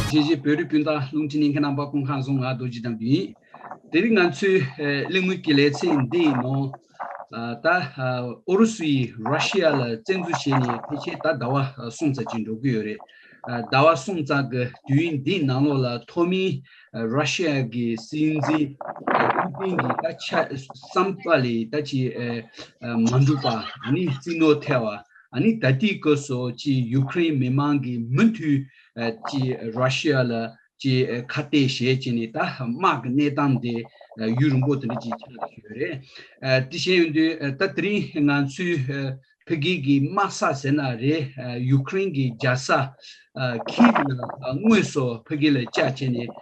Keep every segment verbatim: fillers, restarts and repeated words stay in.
གཞིས་བྱེས་བོད་རིགས་སྤུན་ཟླ་རླུང་འཕྲིན་ཉན་མཁན་རྣམ་པ་སྐུ་ཁམས་བཟང་། ང་རྡོ་རྗེ་དམ་འབུལ་ཡིན། དེ་རིང་ང་ཚོའི་ཨ་གླེང་མོལ་གྱི་ལེ་ཚན་འདིའི་ནང་ཨ་ད་ཨ་ཨུ་རུ་སུ་ཡིས་ར་ཤི་ཡ་ལ་བཙན་འཛུལ་བྱས་ནས་ཕལ་ཆེར་ད་ཟླ་བ་ཨ་གསུམ་ཙམ་ཅིག་འགྲོ་གི་ཡོད་རེད། ཨ་ཟླ་བ་གསུམ་ཙམ་གྱི་དུས་ཡུན་འདིའི་ནང་ལོགས་ལ་ཐོག་མའི་ཨ་ར་ཤི་ཡ་གི་སྲིད་འཛིན་ཨ་ཕུ་ཏིན་གྱི་ད་ཆ་བསམ་པ་ལས་ད་ཅིག་ཨ་ཨ་མ་འགྲུབ་པ། ཨ་ནི་རྩིས་ནོར་ཐེབས་པ། ཨ་ནི་ད་ལྟའི་སྐབས་སུ་ཅིག་ཡུ་ཀེ་རེན་མི་མང་གིས་མུ་མཐུད་ཨ་ཅིག་ར་ཤི་ཡ་ལ་ཅིག་ཨ་ཁ་གཏད་བྱས་བྱས་ནས་ད་དམག་གི་གནས་སྟངས་དེ་ཨ་ཡུན་རིང་པོ་དེ་འདྲ་ཅིག་ཆགས་བསྡད་ཡོད་རེད། ཨ་དེ་བྱས་ཡོང་དུས་ཨ་ད་དེ་རིང་ང་ཚོའི་ཨ་ཕ་གི་གི་དམག་ས་ཟེར་ན་རེད། ཨ་ཡུ་ཀེ་རེན་གྱི་རྒྱལ་ས་ཨ་ཁིབ་ལ་ཨ་དངོས་སུ་ཕ་གི་ལ་བཅར་བྱས་ནས་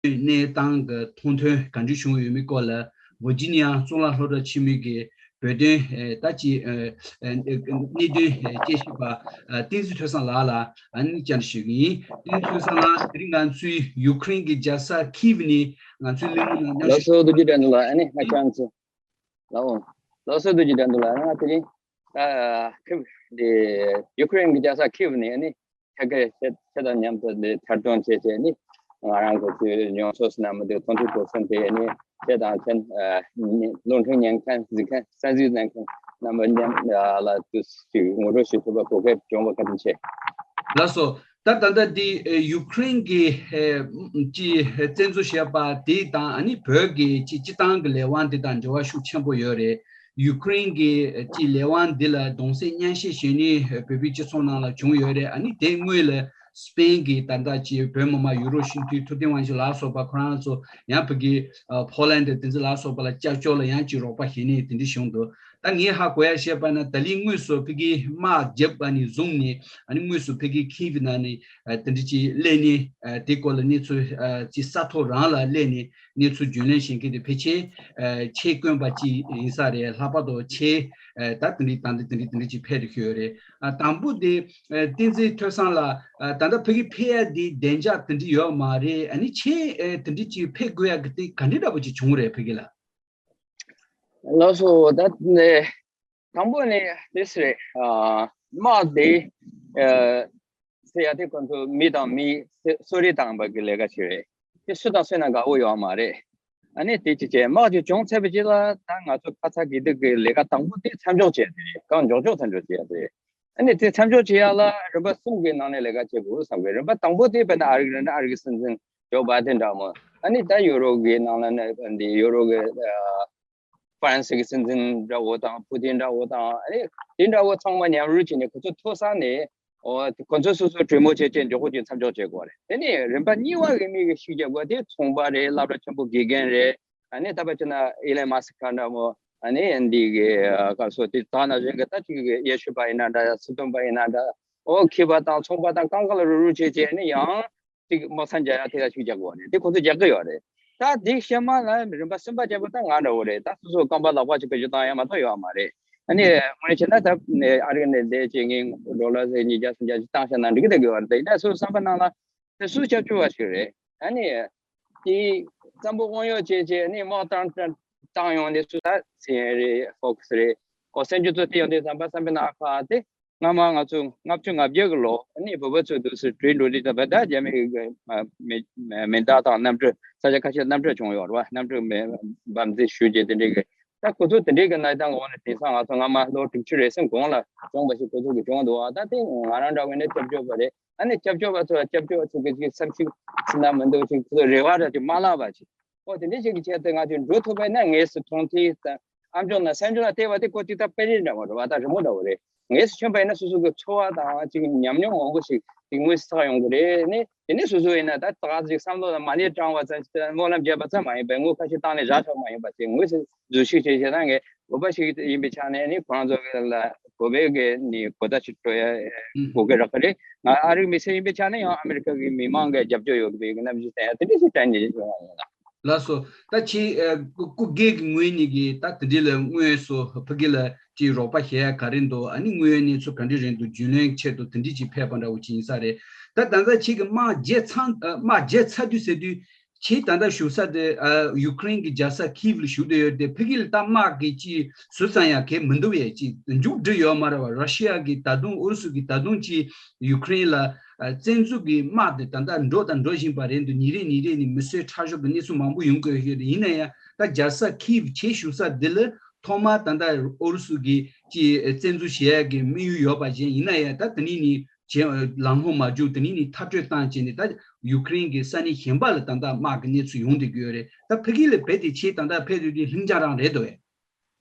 གནས་སྟངས་ཀྱི་མཐོང་ཐོས་ག་འདྲ་བྱུང་ཡོད་མེད་སྐོར་ལ་ཝར་ཇི་ནི་ཡ་གཙུག་ལག་སློབ་གྲྭ་ཆེན་མོའི་གི་བོད་དོན་ཨེ་ད་ཅི་ཨེ་ཨེ་གནད་དོན་ཨེ་དཔྱད་ཞིབ་པ་ཨ་བསྟན་འཛིན་ཐོས་བསམ་ལགས་ལ་ཨ་ནི་བཅར་འདྲི་ཞུ་གི་ཡིན། བསྟན་འཛིན་ཐོས་བསམ་ལགས། དེ་རིང་ང་ཚོའི་ཡུ་ཀེ་རེན་གྱི་རྒྱལ་ས་ཁིབ་ནས་ང་ཚོའི་གླེང་མོལ་ནང་མཉམ་ཞུགས། ལགས་སོ། རྡོ་རྗེ་དགྲ་འདུལ་ལགས། ཨ་ནི་ང་ཁྱེད་རང་ཚོ་ལགས་འོང་། ལགས་སོ། རྡོ་རྗེ་དགྲ་འདུལ་ལགས། ང་དེ་རིང་ཨ་ཁིབ་དེ་ཡུ་ཀེ་རེན་གྱི་རྒྱལ་ས་ཁིབ་ནས་ཨ་ནི་ཕ་གིར་ཁྱེད་ཁྱེད་དང་མཉམ་དུ་འདི་ཐད་གཏོང་བྱས་བྱས་ནི་ང་རང་གི་ཚོའི་མྱོང་ཚོར་ཟེར་ན་མི་འདུག་མཐོང་ཐོས་གྲོགས་སེམས་དེ་ནི་ཁྱེད་དང་ཁྱེད་ཨ་ནི་རླུང་འཕྲིན་ཉན་མཁན་གཟིགས་མཁན་གསན་གཟིགས་གནང་མཁན་རྣམ་པ་མཉམ་ཨ་ལ་དུ་ཞིག་ངོ་སྤྲོད་ཞུ་ཐུབ་པ་གོ་སྐབས་བྱུང་བ་བཀའ་དྲིན་ཆེ། ལགས་སོ། ད་ད་ལྟ་འདི་ཨ་ཡུ་ཀེ་རེན་གྱི་ཨ་ཅི་བཙན་འཛུལ་བྱས་པ་དེ་དང་ཨ་ནི་བོད་ཀྱི་ཅི་སྤྱི་བཏང་གི་ལས་དབང་དེ་དང་འབྲེལ་བ་ཤུགས་ཆེན་པོ་ཡོད་རེད། ཡུ་ཀེ་རེན་གྱི་ཅི་ལས་དབང་འདི་ལ་གདུང་སེམས་མཉམ་བསྐྱེད་བྱེད་ནུས་བོད་པའི་སྤྱི་ཚོགས་ནང་ལ་བྱུང་ཡོད་རེད། ཨ་ནི་དེ་སྔོན་ལ་སི་པེན་གྱི་ད་ལྟ་ཅི་བོད་མི་མང་ཡུ་རོབ་སྤྱི་འཐུས་ཐུབ་བསྟན་དབང་ཕྱུག་ལ་སོགས་པ་ཁོ་རང་ཚོ་ཡང་ཕ་གི་ཨ་ཕོ་ལན་དང་དེ་ཚོ་ལ་སོགས་པ་ལ་སྐྱབས་བཅོལ་ལ་ཡང་ཅི་རོགས་པ་བྱེད་ནུས་དེ་འདྲ་བྱུང་འདུག་ད་ངས་ཧ་གོ་ཡ་བཤད་པ་ན་ད་ལིའི་དངོས་སུ་ཕ་གི་དམག་བརྒྱབ་པ་ནས་བཟུང་ནས་ཨ་ནི་དངོས་སུ་ཕ་གི་ཁིབ་ནང་ནས་ཨ་དེ་འདྲ་ཅི་སླེབས་ནས་ཨ་དེ་སྐོར་ལ་གནས་ཚུལ་ཨ་ཅི་ས་ཐོག་རང་ལ་སླེབས་ནས་གནས་ཚུལ་རྒྱུས་ལོན་བྱེད་མཁན་དེ་ཕལ་ཆེར་ཨ་ཆེས་དཀོན་པ་ཅིག་ཡིན་ས་རེད། ལྷག་པར་དུ་ཆེས་ཨ་ད་དེ་འདྲའི་དང་དེ་དེ་འདྲའི་དེ་འདྲའི་ཅིག་ཕེབས་རེད་ཤོད་རེད། ཨ་དང་པོ་དེ་ཨ་བསྟན་འཛིན་ཐོས་བསམ་ལགས། ཨ་ད་ལྟ་ཕ་གི་ཕེབས་ཡ་དེ་བདེ་འཇགས་དེ་འདྲ་ཡོད་མ་རེད། ཨ་ནི་ཆེས་ཨ་དེ་འདྲའི་ཅིག་ཕེབས་དགོས་ཡ་གི་དེ་ག་འདྲའི་འདྲ་པོ་ཅིག་བྱུང་རེད་ཕ་གི་ལ། ལགས་སོ། ད་ནས་དང་པོ་ནས་དེ་སུ་རེད། ཨ་དམག་དེ་ཨ་ཟེར་ཡ་དེ་ཁོང་ཚོ་མི་དང་མི་གསོ་རེས་བཏང་བ་གི་ལས་ཀ་ཞིག་རེད། དེ་སུ་དང་སུ་ན་དགའ་བོ་ཡོད་མ་རེད། ཨ་ནི་དེ་ཅི་བྱས་དམག་ཅིག་བྱུང་ཚར་བའི་རྗེས་ལ་ད་ང་ཚོ་ཁ་ཚ་དགོས་གཏུགས་གི་ལས་ཀ་དང་པོ་དེ་མཚམས་འཇོག་བྱས་དེ་རེད། གང་མགྱོགས་མགྱོགས་མཚམས་འཇོག་བྱས་དེ་རེད། ཨ་ནི་དེ་མཚམས་འཇོག་བྱེད་ཡག་ལ་རིམ་པ་གསུམ་གྱི་ནང་ནས་ལས་ཀ་བྱེད་དགོས་བསམ་གི། རིམ་པ་དང་པོ་དེ་དཔེར་ན་ཨ་རིག་རེད་ན་ཨ་རིག་གི་སྲིད་འཛིན་ཇོ་བྷའི་ཏིན་འདྲ་མོ། ཨ་ནི་ད་ཡུ་རོབ་ཀྱི་ནང་ལ་ནི་འདི་ཡུ་རོབ་ཀྱི་ཨ་ཧྥ་རན་སི་གི་སྲིད་འཛིན་འདྲ་བོ་དང་ཕུ་ཏིན་འདྲ་བོ་དང་ཨ་ནི་དེ་འདྲ་བོ་ཚང་མ་མཉམ་རུབ་བྱས་ནས་ཁོ་ཚོ་ཐོག་ས་ནས་ཨོ་ཁོ་ཚོ་སོ་སོ་གྲོས་མོལ་བྱས་བྱས་མགྱོགས་པོ་ཅིག་མཚམས་འཇོག་བྱེད་དགོས་རེད། དེ་ནས་རིམ་པ་གཉིས་པ་གི་མི་གི་ཤུགས་རྒྱག་དགོས་དེ་ཚོང་པ་རེད། སློབ་གྲྭ་ཆེན་པོ་དགེ་རྒན་རེད། ཨ་ནི་ད་པ་ཅི་ན་ཨི་ལན་མ་སི་ཁ་འདྲ་མོ། ཨ་ནི་འདི་གི་ཨ་སྐབས་སུ་དེ་ད་ན་གཞོན་གི་ད་ཅིག་གི་ཡེ་ཤུ་པ་ཡིན་ན་འདྲ། སི་སྟོན་པ་ཡིན་ན་འདྲ། ཨོ་མཁས་པ་དང་ཚོང་པ་དང་གང་ག་ལ་རུབ་རུབ་བྱས་བྱས་ནི་ཡང་ཅིག་མོ་ས་འཇལ་ཡ་དེ་ལ་ཅིག་རྒྱག་དགོས་རེད། དེ་ཁོ་ཚོ་རྒྱག་གི་ཡོད་རེད། ད་དེ་ཤེས་མ་ལ་རིམ་པ་གསུམ་པ་རྒྱག་པ་ད་ང་འདྲ་བོ་རེད། ད་སོ་སོ་རྐང་པ་ལག་པ་ཅིག་བེད་སྤྱོད་བཏང་ཡ་མ་གཏོགས་ཡོད་མ་རེད། ཨ་ནི་དངོས་གནས་བྱས་ན་ད་ཨ་རི་ནས་བསྡད་བྱས་ངས་ཌོ་ལར་ཉིས་བརྒྱ་སུམ་བརྒྱ་ཅིག་བཏང་བཞག་ན་འགྲིག་གི་འདུག་གི་ཡོད་རེད། ད་ཡིན་ན་སོ་སོ་བསམ་པ་ནང་ལ་དེ་སུ་སྐྱབས་བཅོལ་བ་ཞིག་རེད། ཨ་ནི། དེ་གཙང་པོ་དབང་ཡོད་བྱས་བྱས་ནས་དམག་བཏང་བཏང་ཡོང་དུས་སུ་ད་སི་ཨེན་ཨེ་རེད། ཧྥོག་སི་རེད། ཨོ་གསར་འགྱུར་ཚོ་དེ་ཡོང་དུས་ཙམ་པ་བསམ་པའི་ནང་ཁ་དེ་སྔ་མ་ང་ཚོ་ལྔ་བཅུ་ང་བརྒྱད་ཀྱི་ལོ་ནས་བོད་པ་ཚོ་འདུག་སེ་བྲོས་འགྲོ་དུས་ཙམ་པ་ད་རྒྱ་མི་གི་མེ་མེ་མེ་མདའ་དང་གནམ་གྲུ་ས་ཆ་ཁ་ཤས་གནམ་གྲུ་བྱུང་ཡོད་རེད་བ། གནམ་གྲུ་མེ་འབམ་རྫས་གཞུས་བྱས་དེ་འདྲའི་གི་ད་ཁོ་ཚོ་དེ་འདྲའི་གི་གནས་སྟངས་འོག་ནས་དེང་སང་ང་ཚོ་སྔ་མ་ལོ་དྲུག་ཅུ་རེ་ཟུང་གོང་ལ་བྱུང་བ་ཞིག་ཁོ་ཚོ་གི་བྱུང་འདུག་བ། ད་དེ་ང་རང་འདྲ་བོ་ནས་སྐྱབས་བཅོལ་བ་རེད། ཨ་ནི་སྐྱབས་བཅོལ་བ་ཚོ་ལ་སྐྱབས་བཅོལ་བ་ཚོ་གི་ཅིག་བསམ་ཤེས་ཟིན་ན་མི་འདུག་ཅིག་ཁོ་ཚོ་རེ་བ་འདྲ་ཅིག་མ་བརླག་པ་ཅིག་ཨོ་དེ་འདྲ་ཞིག་གི་ཆེད་དུ་ང་ཚོས་འགྲོ་ཐུབ་པ་ཡིན་ན་ངེས་སུ་མཐོང་ཐོས་དང་ཨམ་ཅོག་ན་སེམས་ཅོག་ན་བལྟས་པ་དེ་ཁོ་ཅིག་ད་དཔེ་རིས་འདྲ་བོ་རེད་བ། ད་རི་མོ་འདྲ་བོ་རེད། ངེས་སུ་མཁྱེན་པ་ཡིན་ན་སོ་སོ་གི་འཚོ་བ་དང་ཅིག་ཉམས་མྱོང་མང་པོ་ཞིག་ཅིག་དངོས་སུ་ཚགས་ཡོང་གི་རེད། ནི་དེ་ནས་སོ་སོ་ཡིན་ན་ད་ད་ག་ཅིག་བསམ་བློ་ལ་མ་ཎི་བགྲང་བ་ཙམ་ཞིག་སྨོན་ལམ་བརྒྱབ་པ་ཙམ་མ་ཡིན་པ་དངུལ་ཁ་ཤས་བཏང་ནས་བཞག་ཆོག་མ་ཡིན་པ་ཅིག་དངོས་སུ་འཛུལ་ཞུགས་བྱས་བྱས་ན་ངས་བོད་པ་ཞིག་ཡིན་པའི་ཆ་ནས་ནི་ཁོ་རང་ཚོ་གི་ལ་བོད་པའི་གི་ནི་གོ་བརྡ་ཞིག་སྤྲོད་ཡ་ཨུམ་དགོས་ཀྱི་རག་གི་རེད། ང་ཨ་རིའི་མི་སེར་ཡིན་པའི་ཆ་ནས་ཡང་ཨ་མི་རི་ཀ་གི་མི་མང་གི་རྒྱབ་སྐྱོར་ཡོད་པའི་གི་རྣམ་འགྱུར་བསྟན་ཡ་དེ་འདྲ་ཞིག་དྲན་ནས་ཡོང་བ་ཡིན་ལ། ལགས་སོ། ད་ཁྱེད་ཨ་སྐུ་སྐུ་སྒེར་གྱི་ངོས་ནས་ཀྱི་ད་དེ་འདྲ་ལ་དངོས་སུ་ཕ་གི་ལ་ཅིག་རོགས་པ་བྱེད་ཡ་ག་རེ་འདུག་ཨ་ནི་དངོས་ཡོད་གནས་ཚུལ་ག་འདྲ་རེད་འདུག་རྒྱུས་ལོན་ཆེད་དུ་དེ་འདྲ་ཅིག་ཕེབས་པ་འདྲ་བོ་ཅིག་ཡིན་ས་རེད། ད་ད་ལྟ་ཁྱེད་ཀྱི་དམག་བརྗེད་ཚར་ཨ་དམག་བརྗེད་ཚར་དུས་ཟེར་དུས་ ཁྱེད་ད་ལྟ་བཞུགས་ས་དེ་ཨ་ཡུ་ཀེ་རེན་གྱི་རྒྱལ་ས་ཁིབ་ལ་བཞུགས་བསྡད་ཡོད་དེ། ཕ་གི་ལ་ད་དམག་གི་ཅི་ཟུར་ཙམ་ཡང་གལ་མི་འདུག་ཡས། ཅི་མཇུག་སྒྲིལ་ཡོད་མ་རེད་བ། ར་ཤི་ཡ་གི་ད་དུང་ཨུ་རུ་སུ་གི་ད་དུང་ཅི་ཡུ་ཀེ་རེན་ལ་ཨ་བཙན་འཛུལ་གྱི་དམག་དེ་ད་ལྟ་འགྲོ་དང་འགྲོ་བཞིན་པ་རེད་འདུག་ཉིན་རེ་ཉིན་རེ་ནས་མི་གསོད་ཁྲག་སྦྱོར་གྱི་གནས་ཚུལ་མང་པོ་ཡོང་གི་ཡོད་རེད། ཡིན་ན་ཡང་ད་རྒྱལ་ས་ཁིབ་ཁྱེད་བཞུགས་ས་འདི་ལ་ཐོག་མར་ད་ལྟ་ཨུ་རུ་སུ་གི་ཅི་བཙན་འཛུལ་བྱེད་ཡ་གི་དམིགས་ཡུལ་ཡོད་པ་བཞིན། ཡིན་ན་ཡང་ད་དེ་ནས་ནི་བྱེད་ལམ་ལྷོང་མ་བྱུང་། དེ་ནས་ནི་མཐར་སྐྲོད་བཏང་བྱས་ནས་ད་ཡུ་ཀེ་རེན་གྱི་ས་གནས་གཞན་པ་ལ་ད་ལྟ་དམག་གི་གནས་ཚུལ་ཡོང་བསྡད་ཀྱི་ཡོད་རེད། ད་ཕ་གི་ལ་རྦད་དེ་ཁྱེད་ད་ལྟ་ཕེབས་དུས་དེ་ལྷིང་འཇགས་རང་རེད་འདུག་གས།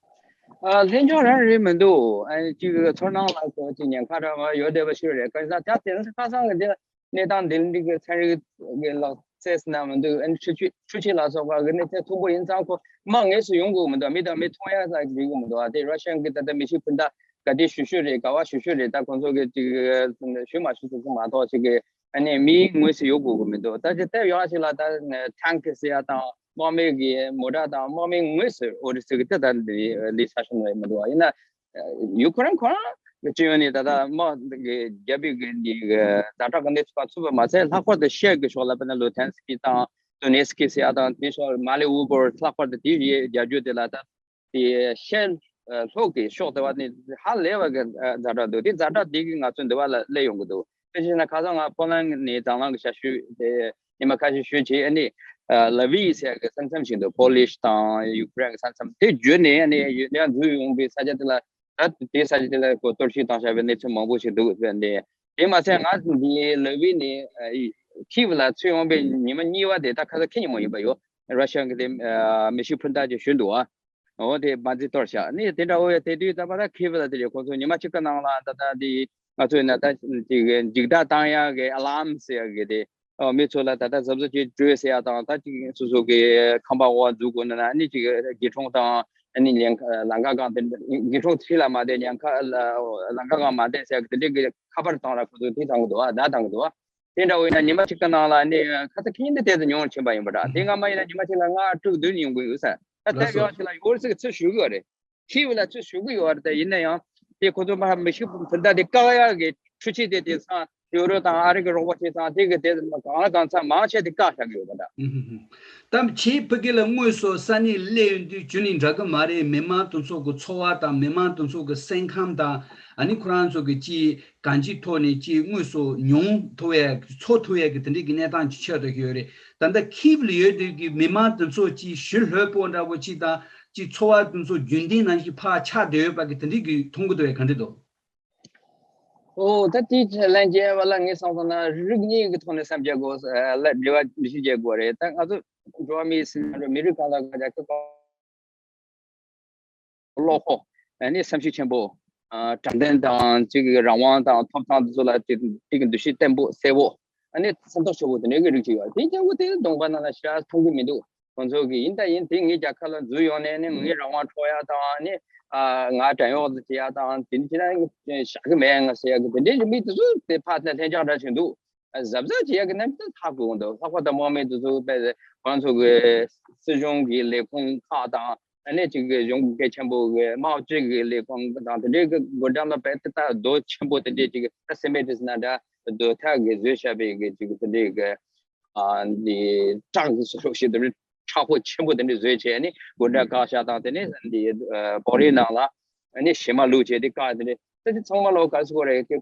ཨ་ལྷིང་འཇགས་རང་རེད་མི་འདུག་ཨ་ཅིག་ཚོར་སྣང་ལ་ཁོ་ཅིག་ཉེན་ཁ་རང་ཡོད་བསྡད་པ་ཞིག་རེད། གང་ཟག་ད་དེ་ཁ་སང་གི་དེ་གནས་སྟངས་འདི་འདྲ་གི་ཚན་རིག་གི་ལག་རྩལ་ཟེར་ན་མི་འདུག་ཨ་ནི་འཕྲུལ་ཆས་འཕྲུལ་ཆས་ལ་སོགས་པ་གི་གནས་ཚད་མཐོན་པོ་ཡིན་ཙང་ཁོ་དམག་དངོས་སུ་ཡོང་དགོས་མི་འདུག་མི་དང་མི་མཐོང་ཡ་ས་ཞིག་འགྲིག་གི་མི་འདུག་ཨ་དེ་ར་ཤི་ཡན་གི་ད་ལྟ་མི་ཤི་འཕུར་མདའ་ག་དེ་ཞུ་ཞུ་རེད། ག་བ་ཞུ་ཞུ་རེད། ད་ཁོང་ཚོ་གི་ཅིག་ཞུ་མ་ཞུ་ཚོ་ཚོ་མ་གཏོགས་ཅིག་གི་ཨ་ནི་མི་དངོས་སུ་ཡོང་དགོས་གི་མི་འདུག་ད་ཅི་ལྟ་ཡོང་ཞིག་ལ་ད་ཐང་ཀི་ཟེར་ཡ་དང་དམག་མི་གི་མོ་ཊ་དང་དམག་མི་དངོས་སུ་ཨོ་རི་སི་གི་དེ་ད་འདི་འདི་ས་ཤོང་ནས་མི་འདུག་ཡིན་ན་ཡུ་ཁུ་རེན་ཁོ་རང་གི་སྤྱི་ཡོངས་ནས་ད་ལྟ་དམག་གི་རྒྱབ་པའི་གི་འདི་གི་ཛ་དྲག་གི་གནས་ཚུལ་ག་ཚུད་པ་མ་ཟད། ལྷག་པར་དུ་ཤར་གི་ཕྱོགས་ལ་དཔེར་ན་ལུ་ཐན་སི་ཀི་དང་དོ་ནེ་སི་ཀི་ཟེར་ཡ་དང་དེ་ཕྱོགས་མ་ལེ་ཨུ་པོར་ལྷག་པར་དུ་དེའི་རྒྱབ་ལྗོངས་དེ་ལ་ད་དེ་ཤར་ལྷོ་གི་ཕྱོགས་དེ་བ་ནི་ཧ་ལས་པ་གི་ཛ་དྲག་འདུག་དེ་ཛ་དྲག་དེ་གི་ང་ཚོ་འདི་བ་ལ་སླེབས་ཡོང་གི་འདུག་དཔེ་བཞག་ན་ཁ་སང་ང་ཕོ་ལན་ནས་དང་བླངས་ཀྱི་ཞབས་ཞུ་དེ་ཉི་མ་ཁ་ཤས་ཞུས་བྱས། ཨ་ནི་ལ་ཝི་ཟེར་གི་ས་མཚམས་ཤིག་འདུག་ཕོ་ལིཤ་དང་ཡུ་ཀེ་རེན་གི་ས་མཚམས་དེ་བརྒྱུད་ནས་ཨ་ནི་ཡུལ་ལ་འཛུལ་ཡོང་པའི་ས་ཆ་དེ་ལ་ད་དེ་ས་ཆ་དེ་ལ་གོ་གཏོར་བཤིག་བཏང་བཞག་པའི་གནས་ཚུལ་མང་པོ་ཞིག་འདུག་དེ་མ་ཚད་ང་འདི་ལ་ཝི་ནས་ཁིབ་ལ་ཚུར་ཡོང་པའི་ཉི་མ་གཉིས་པ་དེ་ད་ཁ་སང་ཁེ་ཉིན་མོ་ཡིན་པ་ཡོད། ར་ཤི་ཡ་གི་དེ་མེ་ཤིང་འཕུར་མདའ་ཅིག་ཞུས་འདུག་ཨ། འོ་དེ་མ་འཛི་གཏོར་བཞག་ནི་དེ་འདྲ། འོ་ཡ་དེ་དུས་ད་པ་ད་ཁེ་བི་ལ་དེ་རེད། ཁོང་ཚོ་ཉི་མ་གཅིག་གི་ནང་ལ་ད་ལྟ་འདི་ང་ཚོ་ཡིན་ན་ད་ཅིག་འཇིགས་སྐྲག་བཏང་ཡག་གི་ཨ་ལམ་ཟེར་ཡག་གི་དེ། ཨོ་མི་ཚོ་ལ་ད་ལྟ་གཟབ་གཟབ་བྱེད་དགོས་ཟེར་ཡག་དང་། ད་ཅིག་སོ་སོ་གི་ཁང་པ་འོག་འཛུལ་དགོས་ན་ཨ་ནི་ཅིག་དགེ་སྲུང་དང་ཨ་ནི་ལམ་ཁ་ལམ་ཁ་སྒང་དེ་དགེ་སྲུང་ཁྲི་ལ་མ་བསྡད། ལམ་ཁ་ལམ་ཁ་སྒང་མ་བསྡད་ཟེར་ཡག་གི་དེ་འདྲའི་གི་ཁ་པར་བཏང་ར་ཁོ་ཚོ་དེ་བཏང་གི་འདུག་ཨ། བརྡ་བཏང་གི་འདུག་ཨ། དེ་འདྲ་བོ་ཡིན་ན་ཉི་མ་གཅིག་གི་ནང་ལ་ནི་ཁ་ཚ་ཁེ་ཉིན་དེ་ཏོག་ཙམ་ཉུང་རུ་ཕྱིན་པ་ཡིན་པ་འདྲ། དེ་སྔ་མ་ཡིན་ན་ཉི་མ་གཅིག་ལ་ལྔ་དྲུག་བདུན་ཡོང་གི་ཡོད་ས། ད་ལགས་ལྟ་སོ། གི་ཡོད་ཅིག་ལ་ཡོད་ཟིག་ཚུར་ཞུ་གི་ཡོད་རེད། ཁིབ་ལ་ཚུར་ཞུ་གི་ཡོད་རེད། ད་ཡིན་ན་ཡང་དེ་ཁོ་ཚོ་མ་མི་ཤི་བུ་ད་དེ་བཀག་ཡག་གི་འཕྲུལ་ཆས་དེ་དེང་སང་ཡུ་རོབ་དང་ཨ་རི་གི་རོགས་པ་བྱས་ཙང་དེ་གི་དེ་གང་ལ་གང་འཚམ་མང་ཆེ་དེ་བཀག་བཞག་གི་ཡོད་པ་འདྲ། ད་ཁྱེད་ཕ་གི་ལ་དངོས་སུ་ས་གནས་སླེབས་ཡོང་དུས་རྒྱུན་ནས་འདྲ་གི་མ་རེད། མི་མང་དེ་ཚོ་གི་འཚོ་བ་དང་མི་མང་དེ་ཚོ་གི་སེམས་ཁམས་དང་ཨ་ནི་ཁོ་རང་ཚོ་གི་ཅི་གང་ཅིའི་ཐོག་ནས་ཅི་དངོས་སུ་མྱོང་ཐུབ་ཡ་ཚོར་ཐུབ་ཡ་གི་དེ་འདྲའི་གི་གནས་སྟངས་ཅིག་ཆགས་བསྡད་ཀྱི་ཡོད་རེད། ད་ལྟ་ཁིབ་ལ་ཡོད་དུས་ཀྱི་མི་མང་དེ་ཚོ་ཅི་ཞི་ལྷོད་པོ་འདྲ་བོ་ཅིག་དང་ཅི་འཚོ་བ་དེ་ཚོ་རྒྱུན་ལྡན་ནང་བཞིན་ཕར་ཆགས་བསྡད་ཡོད་པ་གི་དེ་འདྲའི་གི་མཐོང་གི་འདུག་ཡ། ག་འདྲ་འདུག་ཨོ་ད་དེའི་ལན་བརྒྱབ་པ་ལ་ངས་བསམ་སོང་ན་རིགས་གཉིས་ཀྱི་ཐོག་ནས་བསམ་བརྒྱབ་དགོས། ལ་འབྲེལ་བ་མི་ཞིག་བརྒྱབ་དགོས་རེད། ད་ང་ཚོ་འགྲོ་བ་མིའི་སེམས་ནང་མི་རིགས་གང་དང་གང་རྒྱལ་ཁབ་གང་བློ་ཁོག་ཨ་ནི་བསམ་ཤེས་ཆེན་པོ། ཨ་དྲང་བདེན་དང་གཅིག་གི་རང་དབང་དང་ཐོབ་ཐང་དེ་ཚོ་ལ་གཅིག་གཅིག་གི་འདུ་ཤེས་བརྟན་པོ་གསལ་པོ། ཨ་ནི་སེམས་ཐག་ཆོད་པོ་དེ་འདྲའི་གི་རིགས་ཅིག་ཡོད་རེད། དེ་རྒྱལ་པོ་དེ་གདོང་པ་ནང་ལ་ཞེ་དྲག་མཐོང་གི་མི་འདུག་ཁོང་ཚོ་གིས་ཡིན་ད་ཡིན་དེ་ངའི་རྒྱལ་ཁབ་ལ་འཛུལ་ཡོང་ནས་ནི་ངའི་རང་དབང་འཕྲོག་ཡ་དང་ནི་ཨ་ང་བྲན་གཡོག་བྱེད་ཡ་དང་དེ་འདྲ་བྱེད་ན་བཞག་གི་མེད་ང་ཟེར་ཡ་གི་དེ་འདྲའི་མི་དེ་ཚོ་དེ་ཕར་ནས་ལྷིང་འཇགས་འདྲ་བྱུང་འདུག་གཟབ་གཟབ་བྱེད་ཡ་གི་རྣམ་འགྱུར་ཧ་གོ་གི་འདུག་ལྷག་པར་དུ་དམག་མི་དེ་ཚོ་དཔེ་ཁོང་ཚོ་གི་སྲིད་གཞུང་གི་ལས་ཁུངས་ཁག་དང་ཨ་ནི་གཅིག་གི་གཞུང་གལ་ཆེན་པོ་གི་དམག་སྤྱི་གི་ལས་ཁུངས་དང་དེ་འདྲའི་གི་སྒོ་འགྲམ་ལ་དཔེ་ཏི་ཏ་རྡོ་ཆེན་པོ་དེ་འདྲའི་གཅིག་ད་སི་མེ་ཏི་ཟེར་ན་འདྲ་རྡོ་ཐག་གི་བཟོས་བཞག་པའི་གི་གཅིག་དེ་འདྲའི་གི་ཨ་འདི་ཊང་གི་བཟོ་ལུགས་ཤིག་དེ་འདྲའི་མཁྲེགས་པོ་ཆེན་པོ་དེ་འདྲའི་བཟོས་བྱས་ནི་སྒོ་འགྲམ་བཀག་བཞག་དང་། དེ་ནས་འདི་ཨ་སྦོ་རི་ནང་ལ་ནི་བྱེ་མ་བླུགས་བྱས་དེ་བཀག་དེ་འདྲའི་ད་དེ་ཚང་མ་ལོ་ག་ཚོད་རེད། དེ་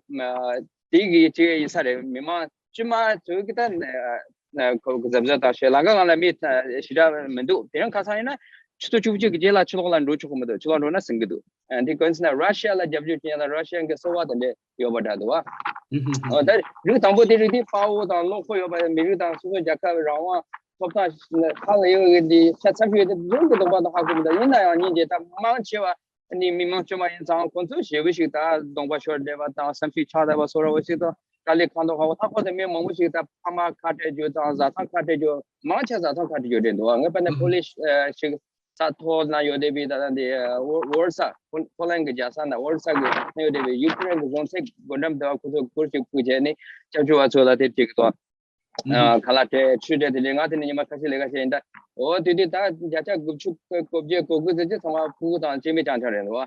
དེ་གི་ཅིག་ཡིན་ས་རེད། མི་མང་དཀྱུས་མ་ཚོས་གི་ད་ཁོ་གི་གཟབ་གཟབ་བཏང་བྱས། ལམ་ཁ་སྒང་ལ་མི་ཞེ་དྲག་མི་འདུག་དེ་རིང་ཁ་སང་ཡིན་ན་ཆུ་ཚོད་བཅུ་གཅིག་གི་རྗེས་ལ་ཕྱི་ལོགས་ལ་འགྲོ་ཆོག་གི་མི་འདུག་ཕྱི་ལོགས་འགྲོ་ན་ཟིན་གི་འདུག་ཨ་འདི་གོ་ན་ར་ཤི་ཡ་ལ་རྒྱབ་སྐྱོར་བྱེད་ཡ་ལ་ར་ཤི་ཡ་གི་སོ་པ་དེ་འདྲ་ཡོད་པ་འདྲ་འདུག་བ། ཨ་ད་རིགས་དང་པོ་དེ་རིགས་དེ་དཔའ་བོ་དང་བློ་ཁོག་ཡོད་པ་མི་རིགས་དང་སོ་སོ་རྒྱལ་ཁབ་རང་དབང་ཐོབ་ཐང་ཧ་ལས་ཡོད་གི་འདི་ཆ་ཚབ་ཡོད་དེ་རྫུན་གི་གདོང་པ་དང་ཧ་གོ་མི་འདུག་ཡིན་ན་ཡང་ཉིན་རྗེས་ད་མང་ཆེ་བ་ནི་མི་མང་དཀྱུས་མ་ཡིན་ཙང་ཁོང་ཚོ་ཞེ་པོ་ཞིག་ད་གདོང་པ་ཤོར་བསྡད་པ་དང་བསམ་ཤེས་ཆག་བསྡད་པ་བཟོ་འདྲ་བོ་ཞིག་དང་དཀའ་ལས་ཁག་འདུག་ཧ་གོ། ལྷག་པར་དུ་མི་མང་པོ་ཞིག་ད་ཕ་མ་ཁ་བྲལ་རྒྱུ་དང་བཟའ་ཚང་ཁ་བྲལ་རྒྱུ་མང་ཆེ་བ་བཟའ་ཚང་ཁ་བྲལ་རྒྱུ་རེད་འདུག་ངས་དཔེར་ན་ཕོ་ལིཤ་ཞིག་ས་ཐོག་ན་ཡོད་བསྡད་པའི་ད་ལྟ་འདི་ཝོ་ལ་ས་ཕོ་ལན་གྱི་རྒྱལ་ས་ན་ཝོ་ལ་ས་གི་ན་ཡོད་བསྡད་པའི་ཡུ་ཀེ་རེན་གྱི་གཞུང་ཚབ་སྒོ་འགྲམ་དུ་ཁོ་ཚོ་གུར་ཞིག་ཕུབ་བྱས་ནས་སྐྱབས་བཅོལ་བ་ཚོ་ལ་དེབ་ཅིག་གི་ཐོག་ཨ་ཁ་ལག་སྤྲད་ཆུ་སྤྲད་དེ་འདྲའི། ང་དེ་ནས་ཉི་མ་ཁ་ཤས་ལས་ཀ་བྱས་ཡིན། ད་འོ་དུས་དུས་ད་བརྒྱ་ཆ་དགུ་བཅུ་གོ་བརྒྱད་གོ་དགུ་ཙམ་ཅིག་ཚང་མ་ཕྲུ་གུ་དང་སྐྱེས་དམན་རྐྱང་རྐྱང་རེད་འདུག་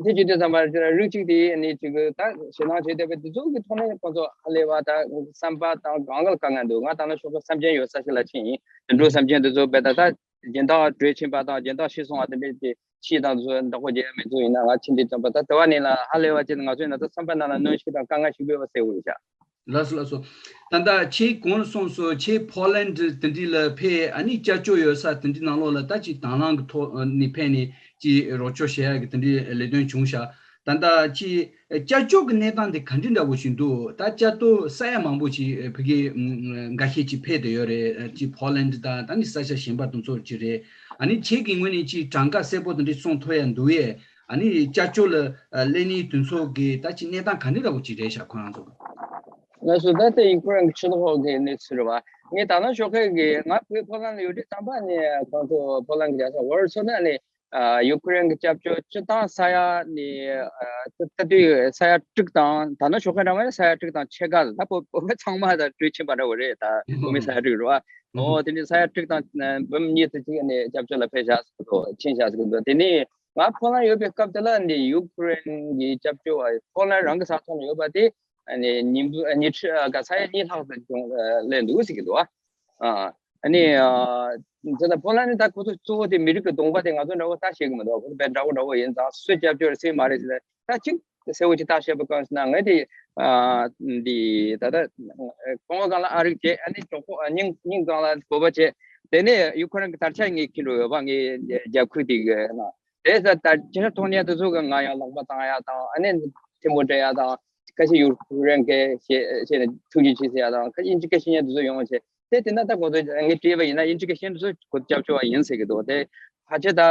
དེ་བྱེད་དུས་ཙམ་པ་རིགས་གཅིག་དེ་ནི་ཅིག་ད་ཞེད་སྣང་བྱེད་བསྡད་པའི་དེ་ཚོ་གི་ཐོག་ནས་ཁོང་ཚོ་ཧ་ལས་པ་ད་བསམ་པ་དང་གང་ག་ལ་དཀའ་ངལ་འདུག་ང་ད་ནང་ཞོགས་པ་སེམས་ཅན་ཡོད་ས་ཞིག་ལ་ཕྱིན་ཡིན། དུད་འགྲོ་སེམས་ཅན་དེ་ཚོ་བས་ད་ད་སྦྱིན་བདག་བྲོས་ཕྱིན་པ་དང་སྦྱིན་བདག་ཤི་སོང་བ་དེ་འདྲས་ཀྱི་ཤི་དང་ཚོ་བདག་པོ་རྒྱག་ཡ་མེད་ཚོ་ཡིན་ན། ང་ཕྱིན་དུས་ཙམ་པ་ད་དེ་བ་ནས་ལ་ཧ་ལས་པ་ཅིག་ང་ཚོའི་ན་ད་བསམ་པ་ནང་ལ་གནོན་ཤུགས་དང་དཀའ་ངལ་ཞིག་འབོད་པ་གསལ་བོ་ཡིན་ཤག་ལགས་སོ་ལགས་སོ། ད་ལྟ་ཁྱེད་གོང་ལ་གསུངས་སོ། ཁྱེད་ཕོ་ལན་ཌི་དེ་འདྲི་ལ་ཕེབས། ཨ་ནི་སྐྱབས་བཅོལ་ཡོད་ས་དེ་འདྲི་ནང་ལོགས་ལ་ད་ཅིག་དང་བླངས་ཀྱི་ཐོག་ནས་ཕེབས་ནས་ཅིག་རོགས་སྐྱོར་བྱེད་ཡ་གི་དེ་འདྲི་ལས་དོན་བྱུང་ཤག་ད་ལྟ་ཅིག་སྐྱབས་བཅོལ་གྱི་གནས་སྟངས་དེ་ག་འདྲི་འདྲ་བོ་ཞིག་འདུག་ད་སྐྱབས་བཅོལ་ས་ཡ་མང་པོ་ཅིག་ཕ་གི་འགའ་ཤས་ཅིག་ཕེབས་བསྡད་ཡོད་རེད། ཅིག་ཕོ་ལན་ཌི་དང་ད་ནི་ས་ཆ་གཞན་པ་དེ་ཚོ་ཅིག་རེད། ཨ་ནི་ཁྱེད་ཀྱི་ངོས་ནས་ཅིག་གྲངས་ཀ་གསལ་པོ་དེ་འདྲི་གསུང་ཐུབ་ཡ་འདུག་ཡས། ཨ་ནི་སྐྱབས་བཅོལ་ལ་སླེབས་མཁན་དེ་ཚོ་གི་ད་ཅིག་གནས་སྟངས་ག་འདྲ་འདྲ་བོ་ཅིག་རེད་ཤག་ཁོ་རང་ཚོ། ལགས་སོ། ད་ལྟ་ཡུ་ཀེ་རེན་གྱི་ཕྱི་ལོགས་ཀྱི་གནས་ཚུལ་རེད་བ། ངས་ད་ནང་ཞོགས་ཀས་ཀྱི་ང་བོད་ཕོ་ལན་ལ་ཡོད་དུས་ཙམ་པ་ནས་ཁོང་ཚོ་ཕོ་ལན་གྱི་རྒྱལ་ས་ཝར་སོ་ན་ནས་ཡུ་ཀེ་རེན་གྱི་སྐྱབས་བཅོལ་སྤྱི་བཏང་ས་ཡ་ནས་ད་ལྟ་དུས་ས་ཡ་དྲུག་དང་ད་ནང་ཞོགས་ཀས་འདྲ་བ་ནས་ས་ཡ་དྲུག་དང་ཕྱེད་ཀ་ལ་ད་བོད་བོད་པ་ཚང་མ་ད་བྲོས་ཕྱིན་པ་འདྲ་བོ་རེད། ད་བོད་མི་ས་ཡ་དྲུག་རེད་བ། ཨོ་དེ་ནས་ས་ཡ་དྲུག་དང་འབུམ་གཉིས་ཙམ་ཅིག་ནས་སྐྱབས་བཅོལ་ལ་ཕེབས་བཞག་ཟེར་གི་འདུག་ཕྱིན་བཞག་ཟེར་གི་འདུག་དེ་ནས་ང་ཕོ་ལན་ཡོད་པའི་སྐབས་དེ་ལ་འདི་ཡུ་ཀེ་རེན་གྱི་སྐྱབས་བཅོལ་བ་ཕོ་ལན་རང་གི་ས་ཐོག་ནས་ཡོད་པ་དེ་ཨ་ནི་ཉིན་བུ་ཨ་ཉི་ཁྲི་ཨ་ག་ས་ཡ་གཉིས་ལྷག་ཙམ་ཅུང་ཨ་སླེབས་འདུག་ཟེར་གྱི་འདུག་ཨ་ཨ་ནི་ཨ་དེ་ལ་ཕོ་ལན་ནི་ད་ཁོ་ཚོ་གཙོ་བོ་དེ་མི་རིགས་ཀྱི་གདོང་པ་དེ་ང་ཚོ་འདྲ་བོ་ད་ཤེས་གི་མི་འདུག་ཁོ་ཚོ་དཔེ་འདྲ་བོ་འདྲ་བོ་ཡིན་ཙང་སུ་སྐྱབས་བཅོལ་སུ་མ་རེད་ཟེར་ད་ཅིག་གསལ་བོ་ཅིག་ད་བཤད་པ་གང་ཟེར་ན་ངས་དེ་ཨ་འདི་ད་ལྟ་གོང་འོག་སྒང་ལ་ཨ་རིག་བྱས། ཨ་ནི་གྲོགས་པོ་ཨ་སྙིང་སྙིང་སྒང་ལ་བོད་པ་བྱས། དེ་ནས་ཡུ་ཁུ་རེན་གྱི་དར་ཆ་ངས་འཁྱེར་འགྲོ་ཡོད་པ། ངའི་རྒྱབ་ཁུག་དེ་གི་ནང་། དེ་ས་ད་ཅི་འདྲ་མཐོང་ཉན་དེ་ཚོ་གི་ང་ཡང་ལག་པ་བཏང་ཡ་དང་། ཨ་ནི་ཐལ་མོ་སྦྲེལ་ཡ་དང་། ཁ་ཤས་ཡུ་ཁུ་རེན་གྱི་ཞེས་ཞེས་ནས་ཐུགས་རྗེ་ཆེ་ཟེར་ཡ་དང་། ཁ་ཨིན་ཇི་སྐད་ཤེས་ཉན་དེ་ཚོ་ཡོང་བྱས། དེ་དེ་ན་ད་ཁོ་ཚོ་ངས་དྲིས་པ་ཡིན་ན་ཨིན་ཇི་སྐད་ཤེས་ཉན་དེ་ཚོ་ཁོ་ཚོ་སྐྱབས་བཅོལ་བ་ཡིན་ཟེར་གི་འདུག་དེ་ཕལ་ཆེར་ད་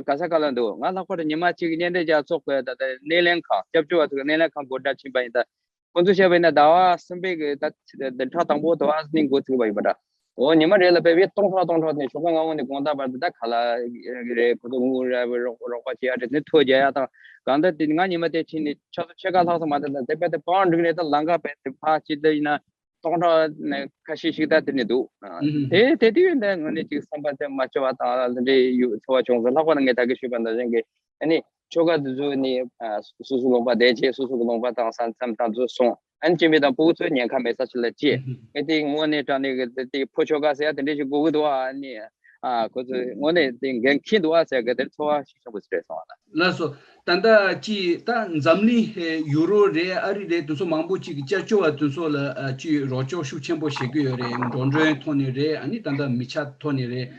ག་ས་ག་ལ་འདུག་ང་ལྷག་པར་དུ་ཉི་མ་གཅིག་གཉེན་འབྲེལ་རྒྱག་ཚོགས་པའི་ད་ལྟ་སྣེ་ལེན་ཁང་། སྐྱབས་བཅོལ་བ་ཚོ་གི་སྣེ་ལེན་ཁང་སྒོ་འགྲམ་ཕྱིན་པ་ཡིན་ད། ཁོང་ཚོས་བཤད་པ་ཡིན་ན་ཟླ་བ་གསུམ་པའི་གི་ད་བདུན་ཕྲག་དང་པོ་ཟླ་བ་གཉིས་འགོ་ཚུགས་པ་ཡིན་པ་འདྲ། འོ་ཉི་མ་རེ་ལ་དཔེ་བའི་སྟོང་ཕྲག་སྟོང་ཕྲག་ནས་ཞོགས་ཀ་སྔ་པོ་ནས་དགོང་དག་བར་དུ་ད་ག་ལ་རེད། ཁོ་ཚོ་དངུལ་རེད། རོགས་རོགས་པ་བྱེད་ཡ་རེད། དེ་ཐོ་རྒྱག་ཡ་དང་། གང་ལྟར་དེ་ང་ཉི་མ་དེ་ཕྱིན་ནས་ཆུ་ཚོད་ཕྱེད་ཀ་ལྷག་ཙམ་མ་ཐོན་ཙང་དེ་དཔེ་དེ་པང་འགྲིག་ནས་ད་ལམ་ཁ་དཔེ་དེ་ཕར་ཕྱིན་དེ་ཡིན་ན་སྟོང་ཕྲག་ནས་ཁ་ཤས་ཤིག་ད་དེ་ནས་འདུག་ཨ་ཨུ་དེ་དེ་དུས་ཡིན་ད་ངོས་ནས་ཅིག་བསམ་པ་དེ་མ་སྐྱོ་བ་དང་དེ་འདྲའི་ཡོད་ཚོར་བ་བྱུང་སོང་། ལྷག་པར་དུ་ངས་ད་གིན་ཞུས་པ་ནང་བཞིན་གི་ཨ་ནི་ཆོལ་ཁ་དེ་ཚོ་ནི་ཨ་སོ་སོའི་ལུང་པ་བསྡད་བྱས། སོ་སོ་གི་ལུང་པ་དང་ས་མཚམས་དང་ཚོ་སོང་། ཨ་ནི་སྤྱི་མི་དང་ཕྲུ་གུ་ཚོ་ཉེན་ཁ་མེད་ས་ཞིག་ལ་སྐྱེལ། ཨ་དེ་དངོས་གནས་དྲང་གནས་གི་དེ་དེ་ཕོ་ཆོལ་ཁ་ཟེར་ཡ་དེ་འདྲ་ཞིག་དགོས་ཀྱི་འདུག་ཨ་ནི་ཨ་ཁོ་ཚོས་དངོས་གནས་དེ་འགན་འཁྱེར་འདུག་ཨ་ཟེར་གི་དེ་ཚོར་བ་ཞིག་ཆེན་པོ་ཞིག་རེད་སོང་ཨ། ལགས་སོ། ད་ལྟ་ཅི་ད་འཛམ་གླིང་ཧེ་ཡུ་རོབ་རེད། ཨ་རི་རེད། དེ་ཚོ་མང་པོ་ཅིག་གི་སྐྱབས་བཅོལ་བ་དེ་ཚོ་ལ་ཨ་ཅི་རོགས་སྐྱོར་ཤུགས་ཆེན་པོ་བྱེད་ཀྱི་ཡོད་རེད། འགྲོ་གྲོན་ཐོག་ནས་རེད། ཨ་ནི་ད་ལྟ་མི་ཆ་ཐོག་ནས་རེད།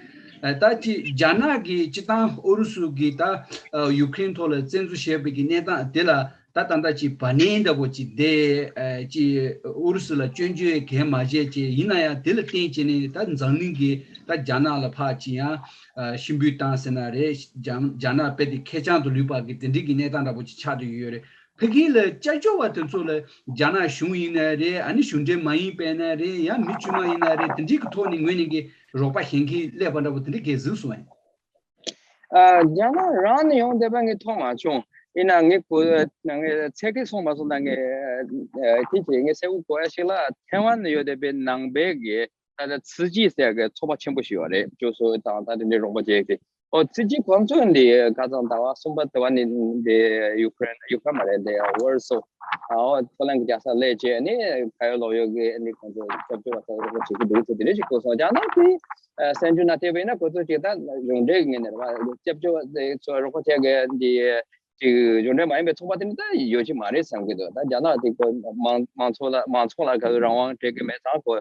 ཨ་ད་ཅི་རྒྱ་ནག་གིས་སྤྱི་བཏང་ཨུ་རུ་སུ་གིས་ད་ཨ་ཡུ་ཀེ་རེན་ཐོག་ལ་བཙན་འཛུལ་བྱས་པའི་གི་གནས་སྟངས་དེ་ལ་ད་ད་ལྟ་ཅི་བ་ནན་འདྲ་པོ་ཅིག་བསྡད། ཨ་ཅི་ཨུ་རུ་སུ་ལ་སྐྱོན་བརྗོད་གང་མ་བྱས་ཅིག་ཡིན་ན་ཡང་དེ་ལ་བརྟེན་བྱས་ནས་ད་འཛམ་གླིང་གིས་ད་རྒྱ་ནག་ལ་ཕར་ཅི་ཡང་ཨ་ཤི་འབུད་བཏང་ཟེར་ན་རེད། རྒྱ་རྒྱ་ནག་དཔེ་དེ་ཁེར་རྐྱང་དུ་ལུས་པ་གི་དེ་འདྲའི་གི་གནས་སྟངས་འདྲ་པོ་ཅིག་ཆགས་བསྡད་ཡོད་རེད། ཕ་གི་ལ་སྐྱབས་བཅོལ་བ་དེ་ཚོ་ལ་རྒྱ་ནག་གཞུང་ཡིན་ན་རེད། ཨ་ནི་གཞུང་འབྲེལ་མ་ཡིན་པ་ཡིན་ན་རེད། ཡང་མི་དཀྱུས་མ་ཡིན་ན་རེད། དེ་འདྲའི་གི་ཐོག་ནས་ངོས་ནས་གི་རོགས་པ་གཞན་གྱིས་སླེབས་པ་འདྲ་པོ་དེ་འདྲའི་གས་གཟིགས་སོང་ངས། ཨ་རྒྱ་ནག་རང་ནས་ཡོང་བསྡད་པ་ངས་མཐོང་མ་བྱུང་། ཡིན་ན་ངས་གོ་ངས་ཚད་ཀྱིས་སོང་མ་སོང་ད་ངས་ཨ་དེ་བྱས་ངས་གསལ་པོ་གོ་ཡ་ཞིག་ལ་ཐའེ་ཝན་ནས་ཡོད་བསྡད་པའི་ནང་པའི་གི་ད་ལྟ་ཚི་ཅི་ཟེར་གི་ཚོགས་པ་ཆེན་པོ་ཞིག་ཡོད་རེད། བཅུ་སོ་དང་ད་དེ་འདྲའི་རོགས་པ་བྱེད་ཀྱི། ཨོ་ཚི་ཅི་ཁོང་ཚོ་འདི་ཁ་སང་ཟླ་བ་གསུམ་པ་དེ་བ་ནི་འདི་ཡུ་ཀེ་རེན་ཡུ་ཀེ་རེན་མ་རེད། འདི་ཝར་སོ་ཨོ་ཕོ་ལན་གྱི་རྒྱལ་ས་སླེབས་བྱས་ནི་ཁ་ཡོད་ལོག་ཡོད་ཀྱི་ནི་ཁོང་ཚོ་སྐྱབས་བཅོལ་བ་ཚོ་རོགས་པ་བྱེད་ཀྱི་འདུག་ཚེ་དེ་འདྲ་ཞིག་གོ་སོང་། རྒྱ་ནག་གི་ཨ་གསར་འགྱུར་ནང་བལྟས་པ་ཡིན་ན་ཁོ་ཚོ་ཅིག་ད་གཞུང་འབྲེལ་གྱི་ངོས་ནས་རེད་བ། སྐྱབས་བཅོལ་བ་ཚོ་རོགས་པ་བྱེད་ཀྱི་འདི་ཅིག་གཞུང་འབྲེལ་མ་ཡིན་པའི་ཚོགས་པ་དེ་འདྲ་ད་ཡོད་ཀྱི་མ་རེད་བསམ་གྱི་འདུག་ད་རྒྱ་ནག་དེ་ཁོ་མང་མང་ཚོགས་ལ་མང་ཚོགས་ལ་ག་ཚོད་རང་དབང་སྤྲད་ཀྱི་མེད་ཙང་ཁོ་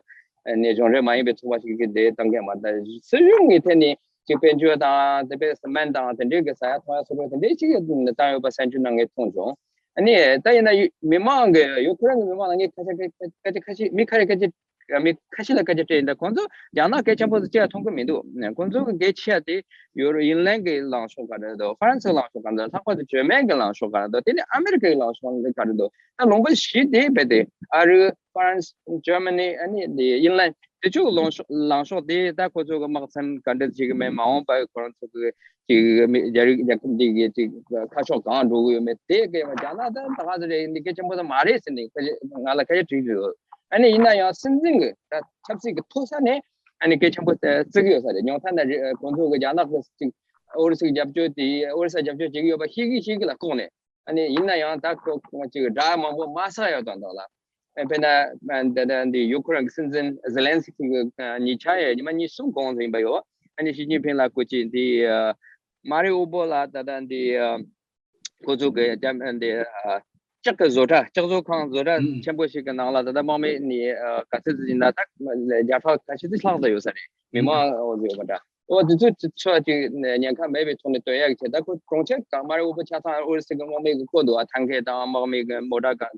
ནས་གཞུང་འབྲེལ་མ་ཡིན་པའི་ཚོགས་པ་ཞིག་གི་དེ་གཏོང་མཁན་མ་རེད། ད་སྲིད་གཞུང་གི་ཐད་ནས་ཅིག་དཔལ་འབྱོར་དང་དེ་པའི་སི་མེན་དང་དེ་འདྲའི་གི་ཟ་ཡ་འཐུང་ཡ་སོགས་པ་དེ་འདྲའི་ཅིག་བཏང་ཡོད་པ་གསར་འགྱུར་ནང་ངས་མཐོང་བྱུང་། ཨ་ནི་ད་ཡིན་ན་ཡུ་མི་མང་གི་ཡུ་ཁུ་རེན་གི་མི་མང་ལ་ངས་ཁ་ཤས་སྐད་ཆ་ཁ་ཤས་མི་ཁ་རེ་སྐད་ཆ་མི་ཁ་ཤས་ལ་སྐད་ཆ་དྲིས་ཡིན་ད་ཁོང་ཚོ་རྒྱ་ནག་གལ་ཆེན་པོ་ཟེར་ཅིག་མཐོང་གི་མི་འདུག་ཁོང་ཚོ་གི་གལ་ཆེ་ཡ་དེ་ཡུ་རོ་ཨིན་ལན་གི་ལངས་ཕྱོགས་ག་རེ་འདུག་ཧྥ་རན་སི་ལངས་ཕྱོགས་ག་རེ་འདུག་ལྷག་པར་དུ་ཇར་མན་གི་ལངས་ཕྱོགས་ག་རེ་འདུག་དེ་ནས་ཨ་མེ་རི་ཀའི་ལངས་ཕྱོགས་ག་རེ་འདུག་ད་ལུང་པ་བཞི་དེ་རྦད་དེ་ཨ་རི། ཧྥ་རན་སི། ཇར་མ་ནི། ཨ་ནི་འདི་ཨིན་ལན། དེ་ཚོ་ལངས་ཕྱོགས་ལངས་ཕྱོགས་དེ་ད་ཁོ་ཚོ་གི་དམག་མཚམས་ག་འདྲ་བྱེད་ཀྱི་མེད། མ་འོངས་པར་ཁོ་རང་ཚོ་གི་ཅིག་མི་རྒྱ་རིགས་རྒྱལ་ཁབ་འདི་གི་ཅིག་ཁ་ཕྱོགས་གང་འགྲོ་གི་ཡོད་མེད་དེ་གི་རྒྱ་ནག་ད་ད་ག་ཚོད་རེད། འདི་གལ་ཆེན་པོ་ད་མ་རེད་ཟེར་ནས་ཁ་ང་ལ་ཁ་ཡ་དྲིས་ཡོད། ཨ་ནི་ཡིན་ན་ཡང་སྲིད་འཛིན་གི་ད་ཆབ་སྲིད་ཀྱི་མཐོ་ས་ནས་ཨ་ནི་གལ་ཆེན་པོ་བརྩི་གི་ཡོད་ས་རེད། ཉུང་མཐའ་ན་ཁོང་ཚོ་གི་རྒྱ་ནག་གི་ཅིག་ཨོ་རི་སི་གི་རྒྱབ་སྐྱོར་དེ་ཨོ་རི་ས་རྒྱབ་སྐྱོར་བྱེད་ཀྱི་ཡོད་པ་ཤེས་ཀྱི་ཤེས་ཀྱི་ལ་ལྐོག་ནས། ཨ་ནི་ཡིན་ན་ཡང་ད་ཁོ་ཁོ་ཅིག་དགྲ་མང་པོ་མ་བསགས་ཡོད་དོན་དག་ལ། ཨ་དཔེར་ན་ད་ད་འདི་ཡུ་ཁུ་རེན་གྱི་སྲིད་འཛིན་ཟེ་ལན་སི་ཀི་གི་ཉེ་ཆར་ཡ་ཉི་མ་གཉིས་གསུམ་གོང་དུ་ཡིན་པ་ཡོད། ཨ་ནི་ཞི་ཅིན་ཕིང་ལ་སྐུ་མཁྱེན་འདི་མ་རི་ཨུ་པོ་ལ་ད་ད་འདི་ཁོ་ཚོ་གི་རྒྱ་འདི་ལྕགས་ཀྱི་བཟོ་གྲྭ་ལྕགས་བཟོ་ཁང་བཟོ་གྲྭ་ཆེན་པོ་ཞིག་གི་ནང་ལ་ད་ལྟ་དམག་མི་ནི་ག་ཚོད་ཅིག་ཡིན་ན་ད་བརྒྱ་ཕྲག་ཁ་ཤས་ཅིག་ལྷག་ཙམ་ཡོད་ས་རེད། མི་མང་འོ་ཟེར་ཡོད་པ་འདྲ། འོ་དེ་ཚོ་ཚོ་ཅིག་ཉེན་ཁ་མེད་པའི་ཐོག་ནས་སྡོད་ཡག་གི་ཆེད་ད་ཁོ་གྲོང་ཁྱེར་གང་མ་རི་ཨུ་པོ་ཆ་ཚང་ཨུ་རུ་སུ་གི་དམག་མི་གི་བསྐོར་འདུག་ཨ་ཐང་ཁེ་དང་དམག་མི་གི་མོ་ཊ་གང་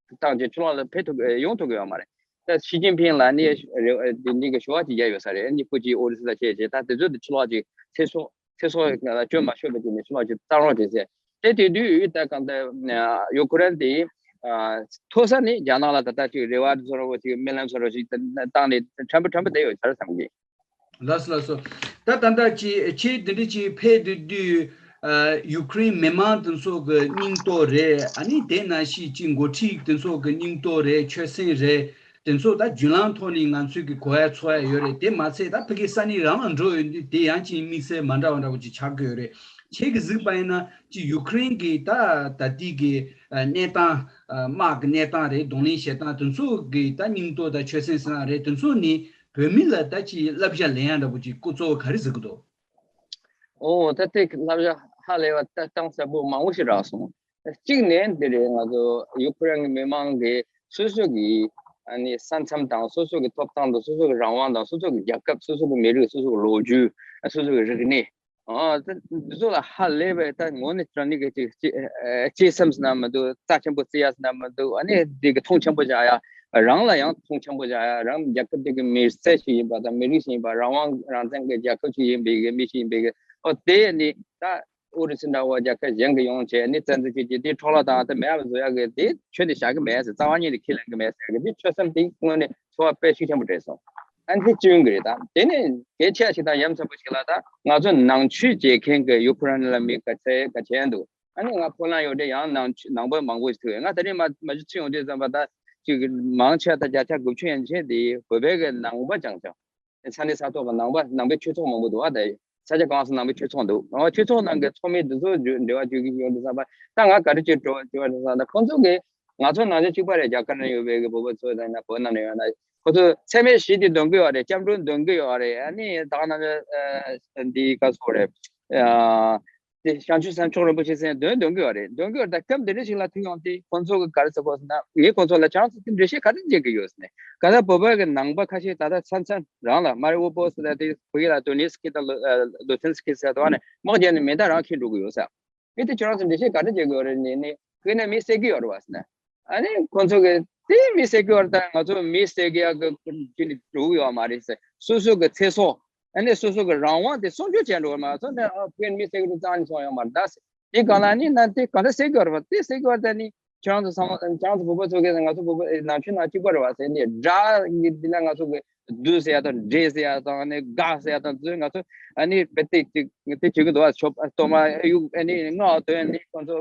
བཏང་རྗེས་ཕྱི་ལོགས་ལ་ཕེབས་ཐུབ་ཡོང་ཐུབ་ཀྱི་ཡོད་མ་རེད། ད་ཞི་ཅིན་ཕིང་ལ་ནི་རེ་འདི་འདི་གི་ཞུ་བ་ཅིག་རྒྱག་ཡོད་ས་རེད། ཨ་ནི་ཁོ་ཅིག་ཨུ་རུ་སུ་ལ་བྱས་རྗེས་ད་དེ་ཚོ་དེ་ཕྱི་ལོགས་ཅིག་ཚེ་སྲོག་ཚེ་སྲོག་ལ་སྐྱོན་མ་ཤོར་བ་ཅིག་ནས་ཕྱི་ལོགས་ཅིག་བཏང་རོགས་བྱེད་ཟེར། དེ་དེ་དུས་ད་གང་ལྟར་ཡུ་ཁུ་རེན་དེ་མཐོ་ས་ནས་རྒྱ་ནག་ལ་ད་ལྟ་ཅིག་རེ་བ་བཟོ་འདྲ་བོ་ཅིག་རྨི་ལམ་བཟོ་འདྲ་བོ་ཞིག་བཏང་ནས་ཕྲན་བུ་ཕྲན་བུ་བསྡད་ཡོད་ཚར་བསམ་གི། ལགས་སོ་ལགས་སོ། ད་ད་ལྟ་ཅི་ཁྱེད་འདི་འདྲ་ཅིག་ཕེབས་དུས་དུས་ཨ་ཡུ་ཀེ་རེན་མི་མང་དེ་ཚོ་གི་སྙིང་སྟོབས་རེད། ཨ་ནི་དེ་ནང་བཞིན་ཅིག་འགོ་ཁྲིད་དེ་ཚོ་གི་སྙིང་སྟོབས་རེད། ཆོད་སེམས་རེད། དེ་ཚོ་ད་བརྒྱུད་ལམ་ཐོག་ནས་ང་ཚོས་གི་གོ་ཡ་ཚོར་ཡ་ཡོད་རེད། དེ་མ་ཚད་ད་ཕ་གི་ས་གནས་རང་ལ་འགྲོ་ཡོང་དུས་དེ་ཡང་ཅིག་དམིགས་བསལ་མ་འདྲ་བ་འདྲ་བོ་ཅིག་ཆགས་ཀྱི་ཡོད་རེད། ཁྱེད་ཀྱིས་གཟིགས་པ་ཡིན་ན་ཅིག་ཡུ་ཀེ་རེན་གི་ད་ད་ལྟའི་གི་གནས་སྟངས་དམག་གི་གནས་སྟངས་རེད། གདོང་ལེན་བྱེད་སྟངས་དེ་ཚོ་གི་ད་སྙིང་སྟོབས་དང་ཆོད་སེམས་ཟེར་ན་རེད། དེ་ཚོ་ནི་བོད་མི་ལ་ད་ཅིག་བསླབ་བྱ་ལེན་ཡ་འདྲ་པོ་ཅིག་ཁོ་གཙོ་བོ་ག་རེ་གཟིགས་ཀྱི་འདུག་ཨོ་ད་དེ་བསླབ་བྱ་ཧ་ལས་པ་ད་གཏིང་ཟབ་པོ་མང་པོ་ཞིག་རག་སོང་། གཅིག་ནས་འདི་རེད། ང་ཚོ་ཡུ་ཁུ་རེན་གྱི་མི་མང་གིས་སོ་སོ་གི་ཨ་ནི་ས་མཚམས་དང་སོ་སོ་གི་ཐོབ་ཐང་དང་སོ་སོ་གི་རང་དབང་དང་སོ་སོ་གི་རྒྱལ་ཁབ་སོ་སོ་གི་མི་རིགས་སོ་སོ་གི་ལོ་རྒྱུས་སོ་སོ་གི་རིག་གནས། ཨ་ད་འདི་ཚོ་ལ་ཧ་ལས་པའི་ད་ངོ་ནས་དྲང་གནས་ཀྱི་ཅིག་ཅིག་ཨ་གཅེས་སེམས་ཟེར་ན་མི་འདུག་རྩ་ཆེན་པོ་བརྩི་ཡ་ཟེར་ན་མི་འདུག་ཨ་ནི་འདི་གི་མཐོང་ཆེན་པོ་བྱ་ཡ། རང་ལ་ཡང་མཐོང་ཆེན་པོ་བྱ་ཡ། རང་རྒྱལ་ཁབ་འདི་གི་མི་སེར་ཞིག་ཡིན་པ་དང་མི་རིགས་ཤིག་ཡིན་པ། རང་དབང་རང་བཙན་གྱི་རྒྱལ་ཁབ་ཅིག་ཡིན་པའི་གི་མི་ཞིག་ཡིན་པའི་གི་ཨོ་དེ་ནི་ད་ཨུ་རུ་སུ་འདྲ་བོ་རྒྱལ་ཁབ་གཞན་གྱི་ཡོང་བྱས་ནི་བཙན་འཛུལ་བྱེད་ཀྱི་དེ་འཕྲོ་བརླག་དང་དེ་མེད་པ་བཟོ་ཡ་གི་དེ་ཆོས་དེ་བཞག་གི་མེད་ཟེར། རྩ་བ་ཉིད་ནས་ཁས་ལེན་གི་མེད་ཟེར་གི་དེ་ཆོད་སེམས་དེ་དངོས་གནས་ཚོར་བ་དཔེ་ཤུགས་ཆེན་པོ་སྤྲད་སོང་། ཨ་ནི་བཅོས་ཀྱི་རེད། ད་དེ་ནས་གལ་ཆེ་ཞིག་དང་ཡ་མཚན་པོ་ཞིག་ལ་ད་ང་ཚོ་ནང་ཆོས་བྱེད་མཁན་གྱི་ཡུ་ཁུ་རེན་ལ་མི་ག་ཚད་ག་ཆེན་འདུག་ཨ་ནི་ང་ཕོ་ལན་ཡོད་དེ་ཡང་ནང་ཆོས་ནང་པ་མང་པོ་ཞིག་ཐུག་ཡོད། ང་ད་རེས་མ་མ་གཞི་ཚུད་ཡོང་དུས་ཙམ་པ་ད་ཅིག་མང་ཆེ་ད་བརྒྱ་ཆ་དགུ་བཅུ་ཡན་ཆད་དེ་བོད་པའི་གི་ནང་པ་རྐྱང་རྐྱང་། ས་གནས་ས་ཐོག་གི་ནང་པ་ནང་པའི་ཆོས་ཚོགས་མང་པོ་འདུག་ཨ་ད་ས་ཆ་གང་སོང་ནང་པའི་ཆོས་ཚོགས་འདུག་ཨ་ཆོས་ཚོགས་ནང་གི་ཚོགས་མི་འདི་ཚོ་འབྲེལ་བ་བྱེད་ཀྱི་ཡོད་དུས་ཙམ་པ་ད་ང་ག་རེ་བྱེད་འགྲོ་བྱེད་པ་དུས་ཙམ་ད་ཁོང་ཚོ་གི་ང་ཚོ་ནང་ཆོས་གཅིག་པ་རེད། རྒྱ་གར་ནང་ཡོད་པའི་གི་བོད་པ་ཚོ་དང་ན་བོད་ནང་ནས་ཡོད་ན་ཁོ་ཚོ་ཚད་མེད་བཞི་དེ་འདོན་གི་ཡོད་རེད། སྐྱབས་འགྲོ་འདོན་གི་ཡོད་རེད། ཨ་ནི་ད་ག་ནང་འདི་ག་སོགས་རེད། དེ་བྱང་ཆུབ་སེམས་མཆོག་རིན་པོ་ཆེ་ཟེར་འདོན་འདོན་གི་ཡོད་རེད། འདོན་གི་ཡོད་རེད། ད་སྐབས་འདི་འདྲ་ཞིག་ལ་ཐུག་ཡོང་དུས་ཁོང་ཚོ་གི་ག་རེ་ཟེར་དགོས་ཟེར་ན་ངས་ཁོང་ཚོ་ལ་ཆང་སོ་དེ་འགྲེལ་བཤད་ག་རེ་བྱེད་ཀྱི་ཡོད་ཟེར་ནས་ག་ད་བོད་པ་གི་ནང་པ་ཁ་ཤས་ད་ལྟ་ས་མཚམས་རང་ལ་མ་རི་ཨུ་པོ་ཟེར་ད་དེ་བོད་ཡིག་ལ་དུ་ནེ་སི་ཀི་དང་ལུ་ཨ་ལུ་ཚན་སི་ཀི་ཟེར་དུས་ནས་དམག་རྒྱག་ནས་མེ་མདའ་རང་འཁྱེར་འགྲོ་གི་ཡོད་ས། ངས་དེ་ཁྱོད་རང་ཚོ་འགྲེལ་བཤད་ག་འདྲ་བྱེད་དགོས་རེད་ནས་ནས་ཁོས་ནས་མི་བསད་ཀྱི་ཡོད་རེད་བ་ཟེར་ན། ཨ་ནི་ཁོང་ཚོ་གི་དེ་མི་བསད་ཀྱི་ཡོད་རེད། ད་ང་ཚོ་མི་བསད་ཀྱི་ཡག་གི་ཅི་ནས་འགྲོ་གི་ཡོད་མ་རེད་ཟེར། སོ་སོ་གི་ཚེ་སྲོག་ཨ་ནི་སོ་སོ་གི་རང་དབང་དེ་སྲུང་སྐྱོབ་བྱས་འགྲོ་གི་མ་ཚོ་ནས་ཨ་ཁོས་མི་བསད་ཀྱི་རྩ་ནས་སོང་ཡོད་མ་རེད་ད་ཟེར། དེ་གང་ལ་ནི་ན་དེ་གང་ལྟར་བསད་ཀྱི་ཡོད་རེད་བ། དེ་བསད་ཀྱི་ཡོད་རེད་ད་ནི་ཁྱེད་རང་ཚོ་ཚང་མ་ཁྱེད་རང་ཚོ་བོད་པ་ཚོ་གི་ང་ཚོ་བོད་པ་ནང་ཆོས་ནང་གཅིག་པ་རེད་བ་ཟེར་ནས་དགྲ་གི་འདི་ལ་ང་ཚོ་གི་བདུད་ཟེར་ཡ་དང་འདྲེ་ཟེར་ཡ་དང་ཨ་ནི་དགའ་ཟེར་ཡ་དང་དེ་ཚོ་ང་ཚོ་ཨ་ནི་དཔེ་དེ་ཅིག་དེ་བྱེད་ཀྱི་འདུག་ཨ། ཆོ་ཨ་སྟོད་མ་གཡུག་ཨ་ནི་སྔགས་འདོན་ནི་ཁོང་ཚོ་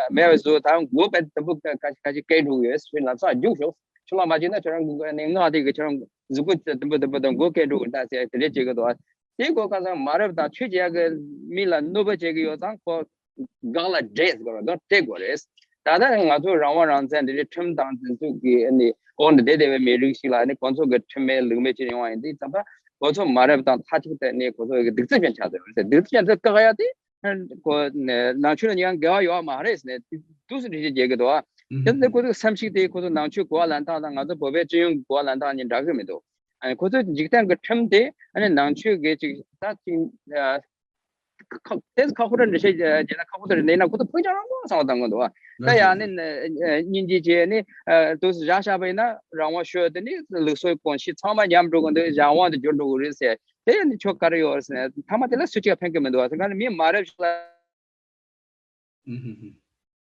མེད་པའི་བཟོ་ད་མགོ་དཔེ་དུམ་བུ་ཁ་ཁ་ཅིག་སྐད་འགྲོ་གི་ཡོད་ཟེར། ལམ་སང་རྒྱུགས་ཤོག་ཆུ་ལ་མ་བྱེད་ན་ཁྱོད་རང་གི་ཨ་ནི་སྔགས་དེ་གི་ཁྱོད་རང་གཟུགས་པོ་དུམ་བུ་དུམ་བུ་དང་མགོ་སྐད་འགྲོ་གི་འདུག་ཟེར་དེ་འདྲས་བྱེད་ཀྱི་འདུག་ཨ། དེ་གོ་ཁ་སང་མ་རབས་དང་ཆོས་བྱེད་ཡ་གི་མི་ལ་གནོད་པ་བྱེད་ཀྱི་ཡོད་ཙང་ཁོ། སྒང་ལ་འདྲེས་དགོས་རེད། སྒང་སྤྲད་དགོས་རེད། ད་ལྟ་ང་ཚོ་རང་དབང་རང་བཙན་འདི་འདྲའི་ཁྲིམས་དང་འཛིན་ཚུལ་གྱི་ཨ་ནི་འོག་ནས་བསྡད་བསྡད་པའི་མི་རིགས་ཤིག་ལ་ཨ་ནི་ཁོང་ཚོ་གི་ཁྲིམས་མེད་ལུགས་མེད་ཅིག་ཡོང་བ་ཡིན་དུས་ཙམ་པ་ཁོ་ཚོ་མ་རབས་དང་མཐའ་གཅིག་ཏུ་ཨ་ནི་ཁོ་ཚོ་གི་གདུག་རྩུབ་ཅན་ཆགས་ཡོད་རེད་ཟེར། གདུག་རྩུབ་ཅན་ཚོ་བཀག་ཡ་དེ་ཁོ་ནང་ཆོས་ལ་ཡང་འགལ་བ་ཡོད་མ་རེད་ཟེར་ནས་འདུག་སེ་འགྲེལ་བཤད་རྒྱག་གི་འདུག་ཨ། དེ་ཚོ་ཁོ་ཚོ་བསམ་གཞིག་དེ་ཁོ་ཚོ་ནང་ཆོས་གོ་བ་ལེན་སྟངས་དང་ང་ཚོ་བོད་པའི་སྤྱི་ཡོངས་གོ་བ་ལེན་སྟངས་གཉིས་འདྲ་གི་མི་འདུག་ཨ་ནི་ཁོ་ཚོ་འཇིག་རྟེན་གྱི་ཁྲིམས་དེ་ཨ་ནི་ནང་ཆོས་གི་ཅིག་ད་ཅིག་ཁ་དེ་ཁ་ཁོ་ར་འདྲ་བཤད་བྱས་ན་ཁ་ཁོ་ཚོ་རེ་ནས་ན་ཁོ་ཚོ་ཕུགས་རྒྱང་རིང་པོ་བསམ་བློ་བཏང་གི་འདུག་ད་ཡང་ནི་སྙིང་རྗེ་བྱས་ནི་དུ་བཞག་བཞག་པ་ཡིན་ན་རང་དབང་ཤོར་དེ་ནི་ལུགས་སྲོལ་གོམས་གཤིས་ཚང་མ་ཉམས་འགྲོ་གི་འདུག་གཞན་དབང་དུ་འགྱུར་འགྲོ་གི་རེད་ཟེར། དེ་ཡང་ནི་ཆོ་ག་རེ་ཡོད་ཟེར་ན་མཐའ་མ་དེ་ལ་སུ་གཅིག་ཕན་གི་མི་འདུག་ཟེར་ག་ནི་མི་མ་རབས་ཤིག་ལ།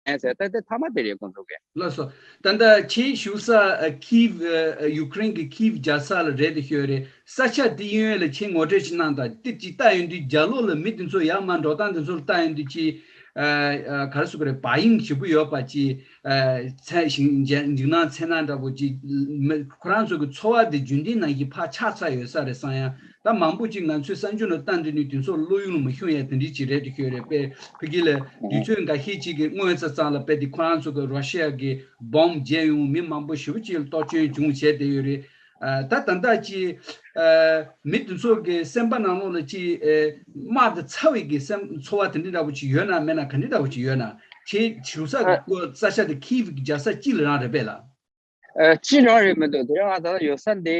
ཨེ་ཟེར་ད་དེ་ཐ་མ་དེ་རེད་ཁོང་ཚོ་གི། ལགས་སོ། ད་ལྟ་ཁྱེད་བཞུགས་ས་ཨ་ཁིབ་ཨ་ཡུ་ཀེ་རེན་གྱི་ཁིབ་རྒྱལ་ས་ལ་རེད་དེ་ཤོད་རེད། ས་ཆ་དེ་ཡོན་ལ་ཁྱེད་ངོ་སྤྲོད་ཅིག་གནང་དང་དེ་ཅིག་ལྟ་ཡོང་དུས་རྒྱ་ལོགས་ལ་མི་དེ་ཚོ་ཡར་མར་འགྲོ་སྟངས་དེ་ཚོ་ལ་ལྟ་ཡོང་དུས་ཅིག་ཨ་ཨ་ག་རེ་ཟེར་དགོས་རེད། བ་ཡིང་ཞེ་པོ་ཡོད་པ་ཅིག་ཨ་མཚན་ཞིང་འཇིགས་སྣང་མཚན་སྣང་འདྲ་པོ་ཅིག་མི་ཁོ་རང་ཚོ་གི་འཚོ་བ་དེ་རྒྱུན་ལྡན་ནང་བཞིན་ཕར་ཆགས་ཚར་ཡོད་ས་རེད་བསམ་ཡང་། ད་མང་པོ་ཅིག་ང་ཚོའི་གསར་འགྱུར་ནང་བལྟ་འདི་ནི་དེ་ཚོ་བློ་ཡུལ་ལ་མི་ཤོང་ཡ་དེ་འདྲ་ཅིག་རེད་དེ་ཤོད་རེད། དཔེ་ཕ་གི་ལ་དུས་ཚོད་འགའ་ཤས་ཅིག་གི་སྔོན་ཙམ་ཙམ་ལ་དཔེ་དེ་ཁོ་རང་ཚོ་གི་རོ་ཤི་ཡ་གི་བོམ་བརྒྱབ་ཡོང་། མི་མང་པོ་ཞེ་པོ་ཅིག་ལ་གཏོར་སྐྱོན་བྱུང་བྱས་བསྡད་ཡོད་རེད། ཨ། ད་ད་ལྟ་ཅིག་ཨ། མི་དེ་ཚོ་གི་སེམས་པ་ནང་ལོགས་ལ་ཅིག་ཨ། དམག་དང་ཚ་བའི་གི་སེམས་ཚོར་བ་དེ་འདྲ་འདྲ་པོ་ཅིག་ཡོད་ན་མེད་ན། ག་འདྲ་འདྲ་པོ་ཅིག་ཡོད་ན། ཁྱེད་བཞུགས་ས་གི་ཨ། སྐོར་ས་ཆ་དེ་ཁིབ་གི་རྒྱལ་ས་གཅིག་ལ་རང་རེད་པས་ལ། ཨ། གཅིག་རང་རེད་མི་འདུག་དེ་རིང་ང་ད་ལྟ་ཡོད་ས་འདི་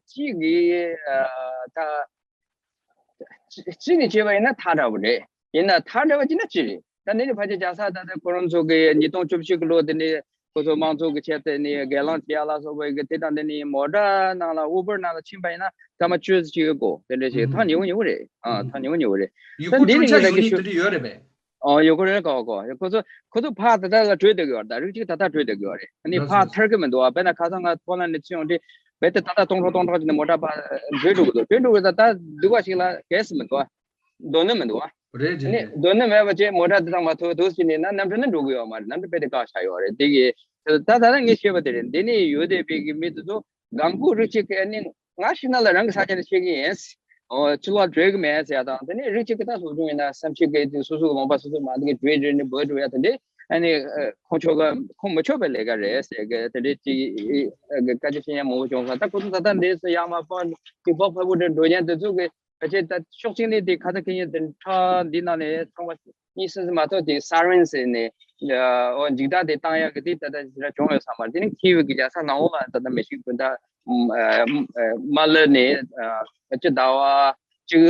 གཅིག་གི་ཨ། ད་གཅིག་གཅིག་ནས་བྱས་པ་ཡིན་ན་ཐག་འདྲ་པོ་རེད། ཡིན་ན་ཐག་འདྲ་པོ་གཅིག་ན་གཅིག་རེད། ད་འདི་ནི་ཕལ་ཆེར་རྒྱལ་ས་ད་ལྟ་ཁོ་རང་ཚོ་གི་ཉིས་སྟོང་བཅུ་གཅིག་གི་ལོ་དེ་ནས་ཁོ་ཚོ་དམངས་གཙོ་གི་ཆེད་དུ་ནི་སྒེར་ལངས་བྱེད་ཡ་ལ་སོགས་པ་གི་དེ་དང་དེ་ནི་མོ་ཊ་ནང་ལ་ཨུ་བར་ནང་ལ་ཕྱིན་པ་ཡིན་ན་ཐ་མ་བཅུ་ཙམ་ཅིག་ཡོད་གོ། དེ་འདྲ་ཞིག་ཐག་ཉེ་བོ་ཉེ་བོ་རེད། ཨ། ཐག་ཉེ་བོ་ཉེ་བོ་རེད། ཡུལ་ད་སྐོར་འདི་ནི་ཁྲོམ་ཆ་ངས་ད་ཞུ་ཡོད་ནི་དེ་འདྲ་ཡོད་རེད་པས། ཨོ། ཡོད་ཁོ་རེ་གོ་གོ། ཁོ་ཚོ་ཁོ་ཚོ་ཕར་ད་ལྟ་ལ་བྲོས་བསྡད་ཀྱི་ཡོད་རེད། ད་རིགས་གཅིག་ད་ལྟ་བྲོས་བསྡད་ཀྱི་ཡོད་རེད། ཨ་ནི་ལགས་ཕར་སོ། ཐར་གྱི་མི་འདུག་ཨ། དཔེར་ན་ཁ་སང་ང་ཕོ་ལན་ནས་ཕྱིན་ཡོང་དུས་རྦད་དེ་ད་ལྟ་སྟོང་ཕྲག་སྟོང་ཕྲག་ཅིག་ནས་མོ་ཊ་ཕར་བྲོས་འགྲོ་གི་འདུག་བྲོས་འགྲོ་གི་འདུག་བྲོས་འགྲོ་གི་འདུག་ད་ད་སྡུག་པ་ཞིག་ལ་གས་སུ་མི་འདུག་ཨ། སྡོད་ནི་མི་འདུག་ཨ། རེད་རེད་ཨ་ནི་རེད། སྡོད་ནི་མེད་པ་བྱས་མོ་ཊ་དེ་དང་མ་ཐུག་འདུག་ཟེར་ནས་ན། གནམ་གྲུ་ནི་འགྲོ་གི་ཡོད་མ་རེད། གནམ་གྲུ་རྦད་དེ་བཀག་བཞག་ཡོད་རེད། དེ་གི་ད་ད་ལྟ་ངས་བཤད་པ་དེ་རེད། འདི་ནས་ཡོད་བསྡད་པའི་གི་མི་དེ་ཚོ་གང་དགོས་རིགས་གཅིག་གི་ཨ་ནི་ང་ཤི་ན་ལ་རང་གི་ས་ཆ་ནས་ཤི་གི་ཡིན། ཨོ། ཕྱི་ལོགས་བྲོས་གི་མེད་ཟེར་ཡ་དང་། དེ་ནས་རིགས་གཅིག་གི་ད་སློབ་སྦྱོང་ཡིན་ན་བསམ་ཤེས་གི་དེ་སོ་སོ་གི་ལུང་པ་སོ་སོ་མ་དེ་གི་བྲོས་བྲོས་ནས་འབོད་འགྲོ་ཡ་དེ་འདྲས་ཨ་ནི་ཁོང་ཆོག་གི་ཁོང་མི་ཆོག་པའི་ལས་ཀ་རེད་ཟེར་གི་དེ་འདྲས་ཅིག་སྐད་ཆ་བཤད་མཁན་མང་པོ་བྱུང་སོང་། ད་ཁོ་ཚོ་ད་ལྟ་འདས་སུ་ཡར་མར་སྤོ་གི་བག་ཕེབས་པོ་འདྲ་འགྲོ་མཁན་དེ་ཚོ་གི་ཕལ་ཆེར་ད་ཕྱོགས་གཅིག་ནས་དེ་ཁ་ཚ་ཁེ་ཉེན་དེ་ཁྲག་འདི་ནང་ནས་ཚང་མ་གཉིས་གསུམ་མ་གཏོགས་དེ་ས་རན་ཟེར་ནས་ཨོ་འཇིགས་སྐྲག་དེ་བཏང་ཡག་གི་དེ་ད་ལྟ་ཞེ་དྲག་བྱུང་ཡོད་ས་མ་རེད། དེ་ནི་ཁིབ་ཀྱི་རྒྱལ་ས་ནང་འོག་ལ་ད་ལྟ་མེ་ཤིང་སྤུན་ཟླ་མ་ལ་ནས་ཕལ་ཆེར་ཟླ་བ་གཅིག་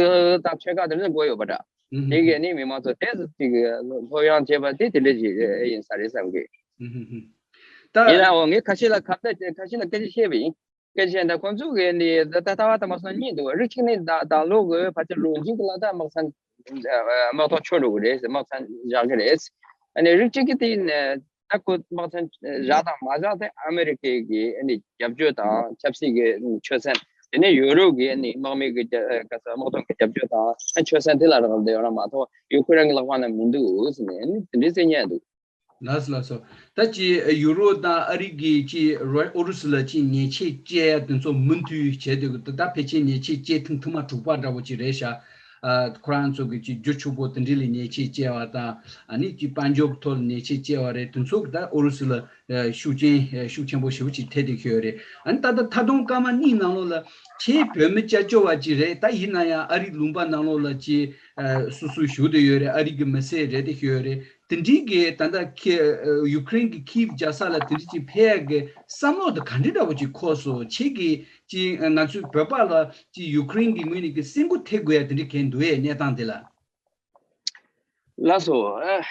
དང་ཕྱེད་ཀ་དེ་ནས་འགོར་ཡོད་པ་འདྲ། དེ་གས་ནི་མི་མང་ཚོ་དེ་ཚོ་ཅིག་སློབ་ཡོན་བྱས་པ་དེ་དེ་འདྲ་ཞིག་ཡིན་ས་རེད་བསམ་གི། ད་ཡིན་ནའང་ངས་ཁ་ཤས་ལ་ཁ་གཏད་ཁ་ཤས་ལ་སྐད་ཆ་བཤད་པ་ཡིན། སྐད་ཆ་འདི་ཁོང་ཚོ་གིས་ནི་ད་ལྟ་བ་ད་མ་སོང་གཉིས་འདུག་རིགས་གཅིག་ནི་ད་ད་ལོ་གི་ཕལ་ཆེར་ལོ་མཇུག་གི་ལ་ད་དམག་ས་དམག་ཐོག་ཆོད་འགྲོ་གི་རེད། དམག་ས་བཞག་གི་རེད། ཨ་ནི་རིགས་གཅིག་གི་དེ་ནི་ད་ཁོ་དམག་ས་བཞག་དང་མ་བཞག་དེ་ཨ་མི་རི་ཀའི་གི་ཨ་ནི་རྒྱབ་སྐྱོར་དང་ཆབ་སྲིད་ཀྱི་ཆོད་སེམས། དེ་ནས་ཡུ་རོབ་ཀྱི་ཨ་ནི་དམག་མི་གི་རྒྱ་ག་ས་དམག་དོན་གྱི་རྒྱབ་སྐྱོར་དང་ཆོད་སེམས་དེ་ལ་རག་ལས་ཡོད་ར་མ་གཏོགས་ཡུ་ཁུ་རེན་གྱི་ལག་པ་ན་མི་འདུག་ཟེར་ནས་ཨ་ནི་དེ་འདྲའི་རྩིས་ཉན་འདུག་ལགས་སོ་ལགས་སོ། ད་ཅི་ཡུ་རོབ་དང་ཨ་རི་གིས་ཅི་རོ་ཨུ་རུ་སུ་ལ་ཅི་ཉེས་ཆད་བཅད་ཡ་དེ་ཚོ་མུ་མཐུད་བྱས་འདུག་ད་ད་ཕལ་ཆེར་ཉེས་ཆད་བཅད་ཐེངས་ཐེངས་མ་དྲུག་པ་འདྲ་བོ་ཅིག་རེད་ཤག་ཨ། ཁོ་རང་ཚོ་གིས་ཅི་རྒྱུ་ཕྱུག་པོ་དེ་འདྲ་ལ་ཉེས་ཆད་བཅད་པ་དང་། ཨ་ནི་ཅི་དཔལ་འབྱོར་ཐོག་ལ་ཉེས་ཆད་བཅད་པ་རེད། དེ་ཚོ་གིས་ད་ཨུ་རུ་སུ་ལ་ཤུགས་རྐྱེན་ཤུགས་ཆེན་པོ་ཞེ་པོ་ཅིག་ཐེབས་བསྡད་ཡོད་རེད། ཨ་ནི་ད་ལྟ་མཐའ་སྡོམ་སྐར་མ་གཉིས་ནང་ལོགས་ལ་ཁྱེད་བོད་མི་སྐྱབས་བཅོལ་བ་ཅིག་རེད། ད་ཡིན་ན་ཡང་ཨ་རི་ལུང་པ་ནང་ལོགས་ལ་ཅི་སོ་སོ་བཞུགས་བསྡད་ཡོད་རེད། ཨ་རི་གི་མི་སེར་རེད་བསྡད་ཡོད་རེད། དེ་འདྲའི་གི་ད་ལྟ་ཁེ་ཡུ་ཀེ་རེན་གྱི་ཁིབ་རྒྱལ་ས་ལ་དེ་འདྲ་ཅིག་ཕེབས་ཡག་གི་བསམ་བློ་དེ་ག་འདྲ་འདྲ་བོ་ཅིག་འཁོར་སོང་། ཁྱེད་ཀྱིས་ཅི་ང་ཚོའི་བོད་པ་ལ་ཅི་ཡུ་ཀེ་རེན་གྱི་ངོས་ནས་ཀྱི་སེམས་ཁུར་ཐེབས་དགོས་ཡ་དེ་འདྲ་གང་འདུག་ཨེ། གནས་སྟངས་དེ་ལ། ལགས་སོ། ཨ།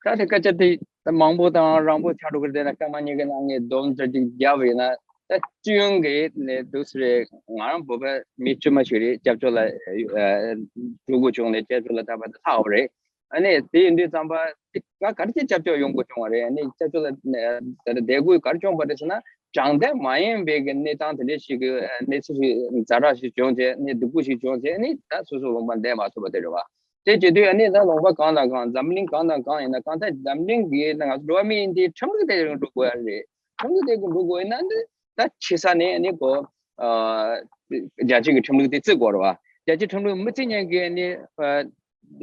ད་དེ་སྐད་ཆ་དེ་མང་པོ་དང་རིང་པོ་ཆགས་འགྲོ་གི་རེད། དེ་ན་སྐར་མ་གཉིས་ཀྱི་ནང་ངས་སྡོམ་ཚིག་ཅིག་བརྒྱབ་པ་ཡིན་ན། ད་སྤྱི་ཡོངས་ཀྱི་ནས་འདུག་སེ་རེད། ང་རང་བོད་པ་མི་དཀྱུས་མ་ཞིག་རེད། སྐྱབས་བཅོལ་ལ་ཨ་འགྲོ་དགོས་བྱུང་ནས་སྐྱབས་བཅོལ་ལ་ད་བར་དུ་ལྷག་པ་རེད། ཨ་ནི་དེ་ཡིན་དུས་ཙམ་པ་དེ་ང་ག་རེ་བྱས་སྐྱབས་བཅོལ་ཡོང་དགོས་བྱུང་བ་རེད། ཨ་ནི་སྐྱབས་བཅོལ་ལ་ཨ་ད་ལྟ་བསྡད་དགོས་ག་རེ་བྱུང་བ་རེད་ཟེར་ན། དྲང་བདེན་མ་ཡིན་པའི་གི་གནས་སྟངས་དེ་འདྲ་ཞིག་གི་ཨ་གནས་ཚུལ་ཞིག་ཛ་དྲག་ཞིག་བྱུང་བྱས། གནས་སྡུག་པོ་ཞིག་བྱུང་བྱས། ཨ་ནི་ད་སོ་སོ་ལུང་པ་བསྡད་མ་ཐུབ་པ་དེ་རེད་བ། དེ་བྱེད་དུས་ཨ་ནི་ད་ལུང་པ་གང་དང་གང་། འཛམ་གླིང་གང་དང་གང་ཡིན་ན། གང་ལྟར་འཛམ་གླིང་གི་ང་ཚོ་འགྲོ་བ་མི་ཡིན་དེ་ཁྲིམས་ལུགས་དེ་རིང་འགྲོ་དགོས་ཡ་རེད། ཁྲིམས་ལུགས་དེ་གི་འགྲོ་དགོས་ཡིན་ན་འདི་ད་ཆེ་ས་ནས་ཨ་ནི་གོ་ཨ་རྒྱལ་སྤྱི་གི་ཁྲིམས་ལུགས་དེ་བརྩི་དགོས་རེད་བ། རྒྱལ་སྤྱི་ཁྲིམས་ལུགས་མི་བརྩི་མཁན་གྱི་ཨ་ནི་ཨ་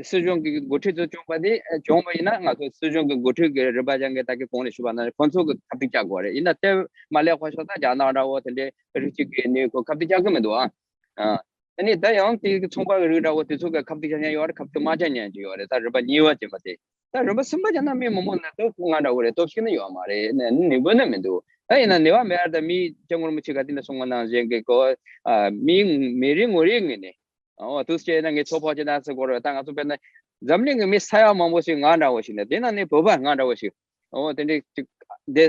སྲིད་གཞུང་གི་འགོ་ཁྲིད་ཚོ་བྱུང་བ་དེ་བྱུང་བ་ཡིན་ན། ང་ཚོ་སྲིད་གཞུང་གི་འགོ་ཁྲིད་ཀྱི་རིམ་པ་ཅན་གྱི་ད་གི་གོང་ནས་ཞུས་པ་ན་ཁོང་ཚོ་གི་ཁ་གཏད་བཅག་དགོས་རེད། ཡིན་ན་དེ་མ་ལས་ཁོ་ཤོག་ད་རྒྱ་ནག་འདྲ་བོ་དེ་འདྲའི་རིགས་གཅིག་གི་ཨ་ནི་གོ་ཁ་གཏད་བཅག་གི་མི་འདུག་ཨ། ཨ། ཨ་ནི་ད་ཡང་དེ་གི་ཚོང་པ་གི་རིགས་འདྲ་བོ་དེ་ཚོ་གི་ཁ་གཏད་བཅག་མཁན་ཡོད་རེད། ཁ་གཏད་མ་བཅག་མཁན་ཅིག་ཡོད་རེད། ད་རིམ་པ་གཉིས་པ་ཅན་པ་དེ། ད་རིམ་པ་གསུམ་པ་ཅན་ན་མི་མང་པོ་ན་སྟོབས་ཤུགས་ང་འདྲ་བོ་རེད། སྟོབས་ཤུགས་ནི་ཡོད་མ་རེད། ནི་ནི་འབོད་ནི་མི་འདུག་ད་ཡིན་ན་ནི་བ་མེད་ད་མི་སྐྱབས་མགོན་རིན་པོ་ཆེ་ག་དེ་ནས་གསུངས་པ་ནང་བཞིན་གི་གོ་ཨ་མི་མི་རེ་ངོ་རེ་ངོས་ནས་ཨོ་དུས་བྱས་ན་ངས་ཚོད་དཔག་བྱས་ན་ཟེར་དགོས་རེད། ད་ང་ཚོ་དཔེར་ན་འཛམ་གླིང་གི་མི་ས་ཡ་མང་པོ་ཞིག་ང་འདྲ་བོ་ཞིག་ནས། དེ་ན་ནི་བོད་པ་ང་འདྲ་བོ་ཞིག་ཨོ་དེ་འདྲའི་ཅིག་དེ་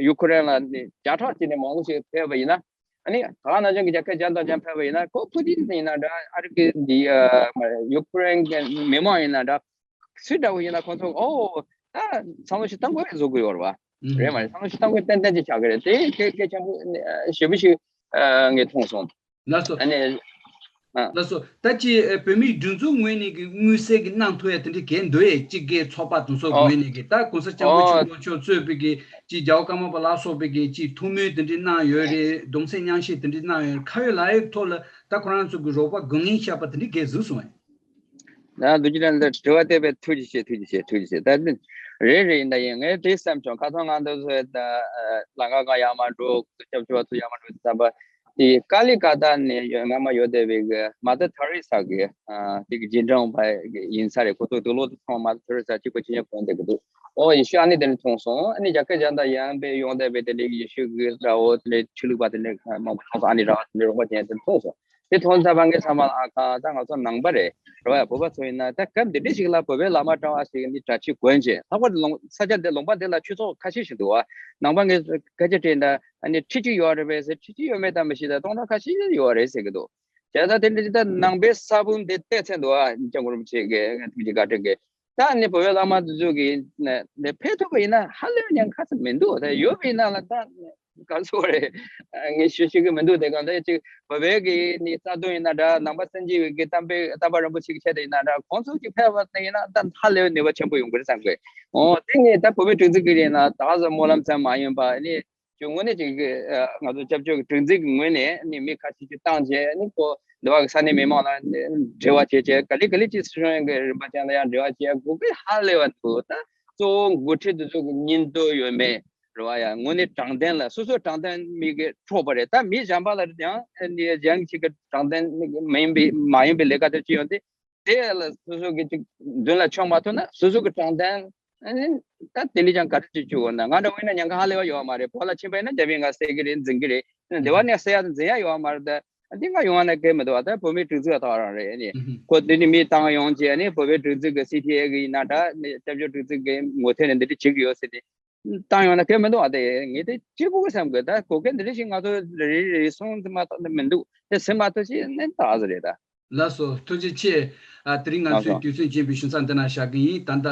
ཡུ་ཁུ་རེན་ལ་ནི་བརྒྱ་ཕྲག་གཅིག་ནས་མང་པོ་ཞིག་ཕེབས་པ་ཡིན་ན། ཨ་ནི་ད་ག་ནང་བཞིན་གྱི་རྒྱལ་ཁབ་གཞན་དང་གཞན་ཕེབས་པ་ཡིན་ན། ཁོ་ཕུ་ཏིན་ཡིན་ན་འདྲ། ཨ་རི་གི་འདི་ཨ་ཡུ་ཁུ་རེན་གྱི་མི་མང་ཡིན་ན་འདྲ། སུ་འདྲ་བོ་ཡིན་ན་ཁོ་ཚོ་ཨོ་ད་བསམ་བློ་ཞིག་གཏང་དགོས་བཟོ་གི་ཡོད་རེད་བ། རེད་མ་རེད། བསམ་བློ་ཞིག་གཏང་དགོས་ཏན་ཏན་ཅིག་ཆགས་ཀྱི་རེད། དེ་གལ་གལ་ཆེན་པོ་ཞེ་པོ་ཞིག་ངས་མཐོང་སོང་། ལགས་སོ། ཨ་ནི། ཨ། ལགས་སོ། ད་ཅི་བོད་མིའི་སྒྲིག་འཛུགས་ངོས་ནས་ཀྱི་མངོན་གསལ་གྱི་གནང་ཐུབ་ཡ་དེ་འདྲ་གལ་འདུག་ཨེ། སྤྱི་སྒེར་ཚོགས་པ་དེ་ཚོ་ངོས་ནས་ཀྱི། ད་གོང་ས་སྐྱབས་མགོན་ཆེན་པོ་མཆོག་གཙོས་པའི་གི་ཅི་རྒྱལ་བ་ཀརྨ་པ་ལ་སོགས་པའི་གི་ཅི་ཐུགས་སྨོན་དེ་འདྲ་གནང་ཡོད་རེད། གདུང་སེམས་མཉམ་བསྐྱེད་དེ་འདྲ་གནང་ཡོད་རེད། ཁ་ཡོད་ལག་ཡོད་ཐོག་ལ་ ད་ཁོ་རང་ཚོ་གི་རོགས་པ་དགོས་ངེས་བཤད་པ་དེ་འདྲའི་གས་བཟོས་སོང་ངས། ན་འདུག་ཅི་ལན་ལ་དྲི་བ་དེ་བས་ཐུགས་རྗེ་ཆེ། ཐུགས་རྗེ་ཆེ། ཐུགས་རྗེ་ཆེ། ད་ནི་རེད་རེད། ཡིན་ད་ཡིན། ངས་དེ་བསམ་བྱུང་། ཁ་སང་ང་ཚོ་ཚོས་ད་ལམ་ཁ་སྒང་ཡར་མར་འགྲོ། སྐྱབས་བཅོལ་བ་ཚོ་ཡར་མར་འགྲོ་དུས་ཙམ་པ་དེ་ཀ་ལི་ཀ་ཏ་ནས་ཡོད། སྔ་མ་ཡོད་བསྡད་པའི་གི་མ་ཏར་ཐེ་རེ་ས་གི་ཨ་དེ་གི་རྗེས་འབྲང་པ་ཡིན་ས་རེད། ཁོ་ཚོ་དུག་ལོག་དེ་ཚང་མ་མ་ཏར་ཐེ་རེ་ས་གཅིག་པ་གཅིག་རྐྱང་གོན་བསྡད་གི་འདུག་ཨོ་ཡེ་ཤུ་ཨ་ནི་དེ་ནས་མཐོང་སོང་། ཨ་ནི་རྒྱ་སྐད་སྦྱང་ད་ཡང་པས་ཡོང་བསྡད་པའི་དེ་འདྲའི་ཡེ་ཤུ་གི་དགྲ་བོ་དེ་འདྲའི་ཆོས་ལུགས་པ་དེ་འདྲའི་མང་པོ་མཐོང་སོང་། ཨ་ནི་རང་དེ་འདྲའི་རོགས་པ་བྱས་དེ་མཐོང་སོང་། དེ་མཐོང་ཚར་བ་ངས་ཚང་མ་ལ་ཨ་ཁ་ད་ང་ཚོ་ནང་པ་རེད། རོ་ཡ་བོད་པ་ཚོ་ཡིན་ན་ད་སྐབས་འདི་འདྲ་ཞིག་ལ་བོད་པའི་བླ་མ་གྲྭ་བ་ཞིག་ནི་གྲྭ་ཆས་གོན་བྱས། ལྷག་པར་དུ་ལུང་ས་ཆ་འདི་ལུང་པ་འདི་ལ་ཆོས་ཚོགས་ཁ་ཤས་ཤིག་འདུག་བ། ནང་པ་ངས་སྐད་ཆ་དྲིས་ན་ཨ་ནི་ཁྲི་གཅིག་ཡོད་རེད་པས་ཟེར། ཁྲི་གཅིག་ཡོད་མེད་ད་མི་ཤེས། ད་སྟོང་ཕྲག་ཁ་ཤས་ཡོད་རེད་ཟེར་གི་འདུག་བྱས་ཙང་དེ་འདྲ་ཅིག་ད་ནང་པའི་ས་བོན་འདི་བཏབ་ཚར་འདུག་བ། སྐྱབས་མགོན་རིན་པོ་ཆེ་གི་ཐུགས་རྗེ་བཀའ་དྲིན་གྱིས། ད་ནི་བོད་པའི་བླ་མ་དེ་ཚོ་གིས་ནས་ཕེབས་ཐུབ་པ་ཡིན་ན་ཧ་ལས་པའི་ཉེན་ཁ་ཚ་མི་འདུག་ད་ཡོད་པ་ཡིན་ན་ལ་ད་ག་ཚོད་རེད། ངས་ཞུ་ཤེས་ཀྱི་མི་འདུག་དེ་གང་ལྟར་ཅིག་བོད་པའི་གི་ནི་རྩ་དོན་ཡིན་ན་འདྲ། ནང་པ་སངས་རྒྱས་པའི་གི་བསྟན་པའི་བསྟན་པ་རིན་པོ་ཆེ་གི་ཆེད་དུ་ཡིན་ན་འདྲ། ཁོང་ཚོ་གིས་ཕེབས་པ་དེ་ཡིན་ན་ད་ཧ་ལས་པའི་ནུས་པ་ཆེན་པོ་ཡོང་གི་རེད་བསམ་གི། འོ་དེ་ངས་ད་བོད་མིའི་སྒྲིག་འཛུགས་ཀྱི་ཡིན་ན་ད་ག་ཟེ་སྨོན་ལམ་ཙམ་མ་ཡིན་པ་ནི། ཅིག་དངོས་གནས་ཅིག་གི་ཨ་ང་ཚོ་སྐྱབས་བཅོལ་གྱི་སྒྲིག་འཛུགས་ཀྱི་ངོས་ནས་ནི་མི་ཁ་ཤས་ཅིག་བཏང་བྱས་ནི་ཁོ་འདི་བ་གི་ས་གནས་མི་མང་ལ་འབྲེལ་བ་བྱས་བྱས། ག་ལེ་ག་ལེ་ཅིག་སྲིད་གཞུང་གི་རིམ་པ་ཅན་ལ་ཡང་འབྲེལ་བ་བྱས་དགོས་ཀྱི་ཧ་ལས་པ་འདུག་ད་གཙོ་བོ་འགོ་ཁྲིད་འདི་ཚོ་གི་སྙིང་སྟོབས་ཡོད་མེད་རེད་བ། ཡ་དངོས་གནས་དྲང་བདེན་ལ་སོ་སོ་དྲང་བདེན་མི་གི་འཕྲོག་པ་རེད། ད་མི་གཞན་པ་ལ་ཡང་ནི་གཞན་ཞིག་གི་དྲང་བདེན་མི་ཡིན་པའི་མ་ཡིན་པའི་ལས་ཀ་དེ་ཅི་ཡོང་དུས། དེ་ལ་སོ་སོ་གི་ཅིག་མདུན་ལ་མཆོང་མ་ཐུབ་ན་སོ་སོ་གི་དྲང་བདེན་ཨ་ནི་ད་དེ་ལས་ཀྱང་ག་རེ་བྱེད་བཅུག་འོ་ན། ང་འདྲ་བོ་ཡིན་ན་ཉེན་ཁ་ཧ་ལས་པ་ཡོད་མ་རེད། བོད་ལ་ཕྱིན་པ་ཡིན་ན་རྒྱ་མིས་ང་བསད་ཀྱི་རེད། འཛིན་གྱི་རེད། འདི་བ་ནས་བསད་ཡ་དང་འཛིན་ཡ་ཡོད་མ་རེད། ད་འདི་ང་ཡོང་བ་ན་སྐད་མི་འདུག་བ། ད་བོད་མིའི་སྒྲིག་འཛུགས་ལ་ཐག་རང་རེད། ཨ་ནི་ཁོ་འདི་ནི་མི་བཏང་ཡོང་བྱས་ཨ་ནི་བོད་པའི་སྒྲིག་འཛུགས་ཀྱི་སི་ཐི་ཨེ་གི་ཡིན་ན་འདྲ། ནི་སྐྱབས་བཅོལ་སྒྲིག་འཛུགས་ཀྱི་ངོ་ཐད་ནས་འདི་འདྲ་བྱེད་ཀྱི་ཡོད་ཟེར་ཏེ། བཏང་ཡོང་ན་སྐད་མི་འདུག་བ། དེ་ངས་དེ་ཅི་དགོས་ཀྱི་བསམ་དགོས། ད་གོ་སྐད་འདི་འདྲ་ཞིག་ང་ཚོ་རེ་རེ་རེ་གསུང་ཙམ་མ་གཏོགས་མི་འདུག་དེ་ཟིན་མ་ཐུབ་ཞིག་ནི་ད་ག་ཟེ་རེད་ད། ལགས་སོ། ཐུགས་རྗེ་ཆེ། ཨ་དེ་རིང་ང་ལགས་ཚོས་སོ། དུས་ཚོད་སྤྱད་པའི་ཞུ་མཚམས་འདི་ན་བཞག་གི་ཡིན། ད་ལྟ་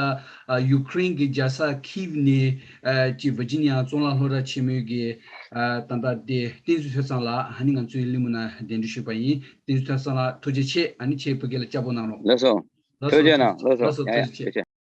ཨ་ཡུ་ཀེ་རེན་གྱི་རྒྱལ་ས་ཁིབ་ནས་ཨ་ཅིག་ཝར་ཇི་ནི་ཡ་གཙུག་ལག་སློབ་གྲྭ་ཆེན་མོའི་གི་ཨ་ད་ལྟ་དེ་བསྟན་འཛིན་ཐོས་བསམ་ལགས་ཨ་ནི་ང་ཚོའི་གླེང་མོལ་ནང་གདན་འདྲེན་ཞུས་པ་ཡིན། བསྟན་འཛིན་ཐོས་བསམ་ལགས་ཐུགས་རྗེ་ཆེ། ཨ་ནི་ཁྱེད་བོད་སྐད་ལ་སྐྱབས་བཅོལ་གནང་རོགས། ལགས་སོ། ལགས་ཐུགས་རྗེ་ཆེ། ལགས་སོ། ལགས་སོ། ཐུགས་རྗེ་ཆེ། ཐུགས་རྗེ་ཆེ།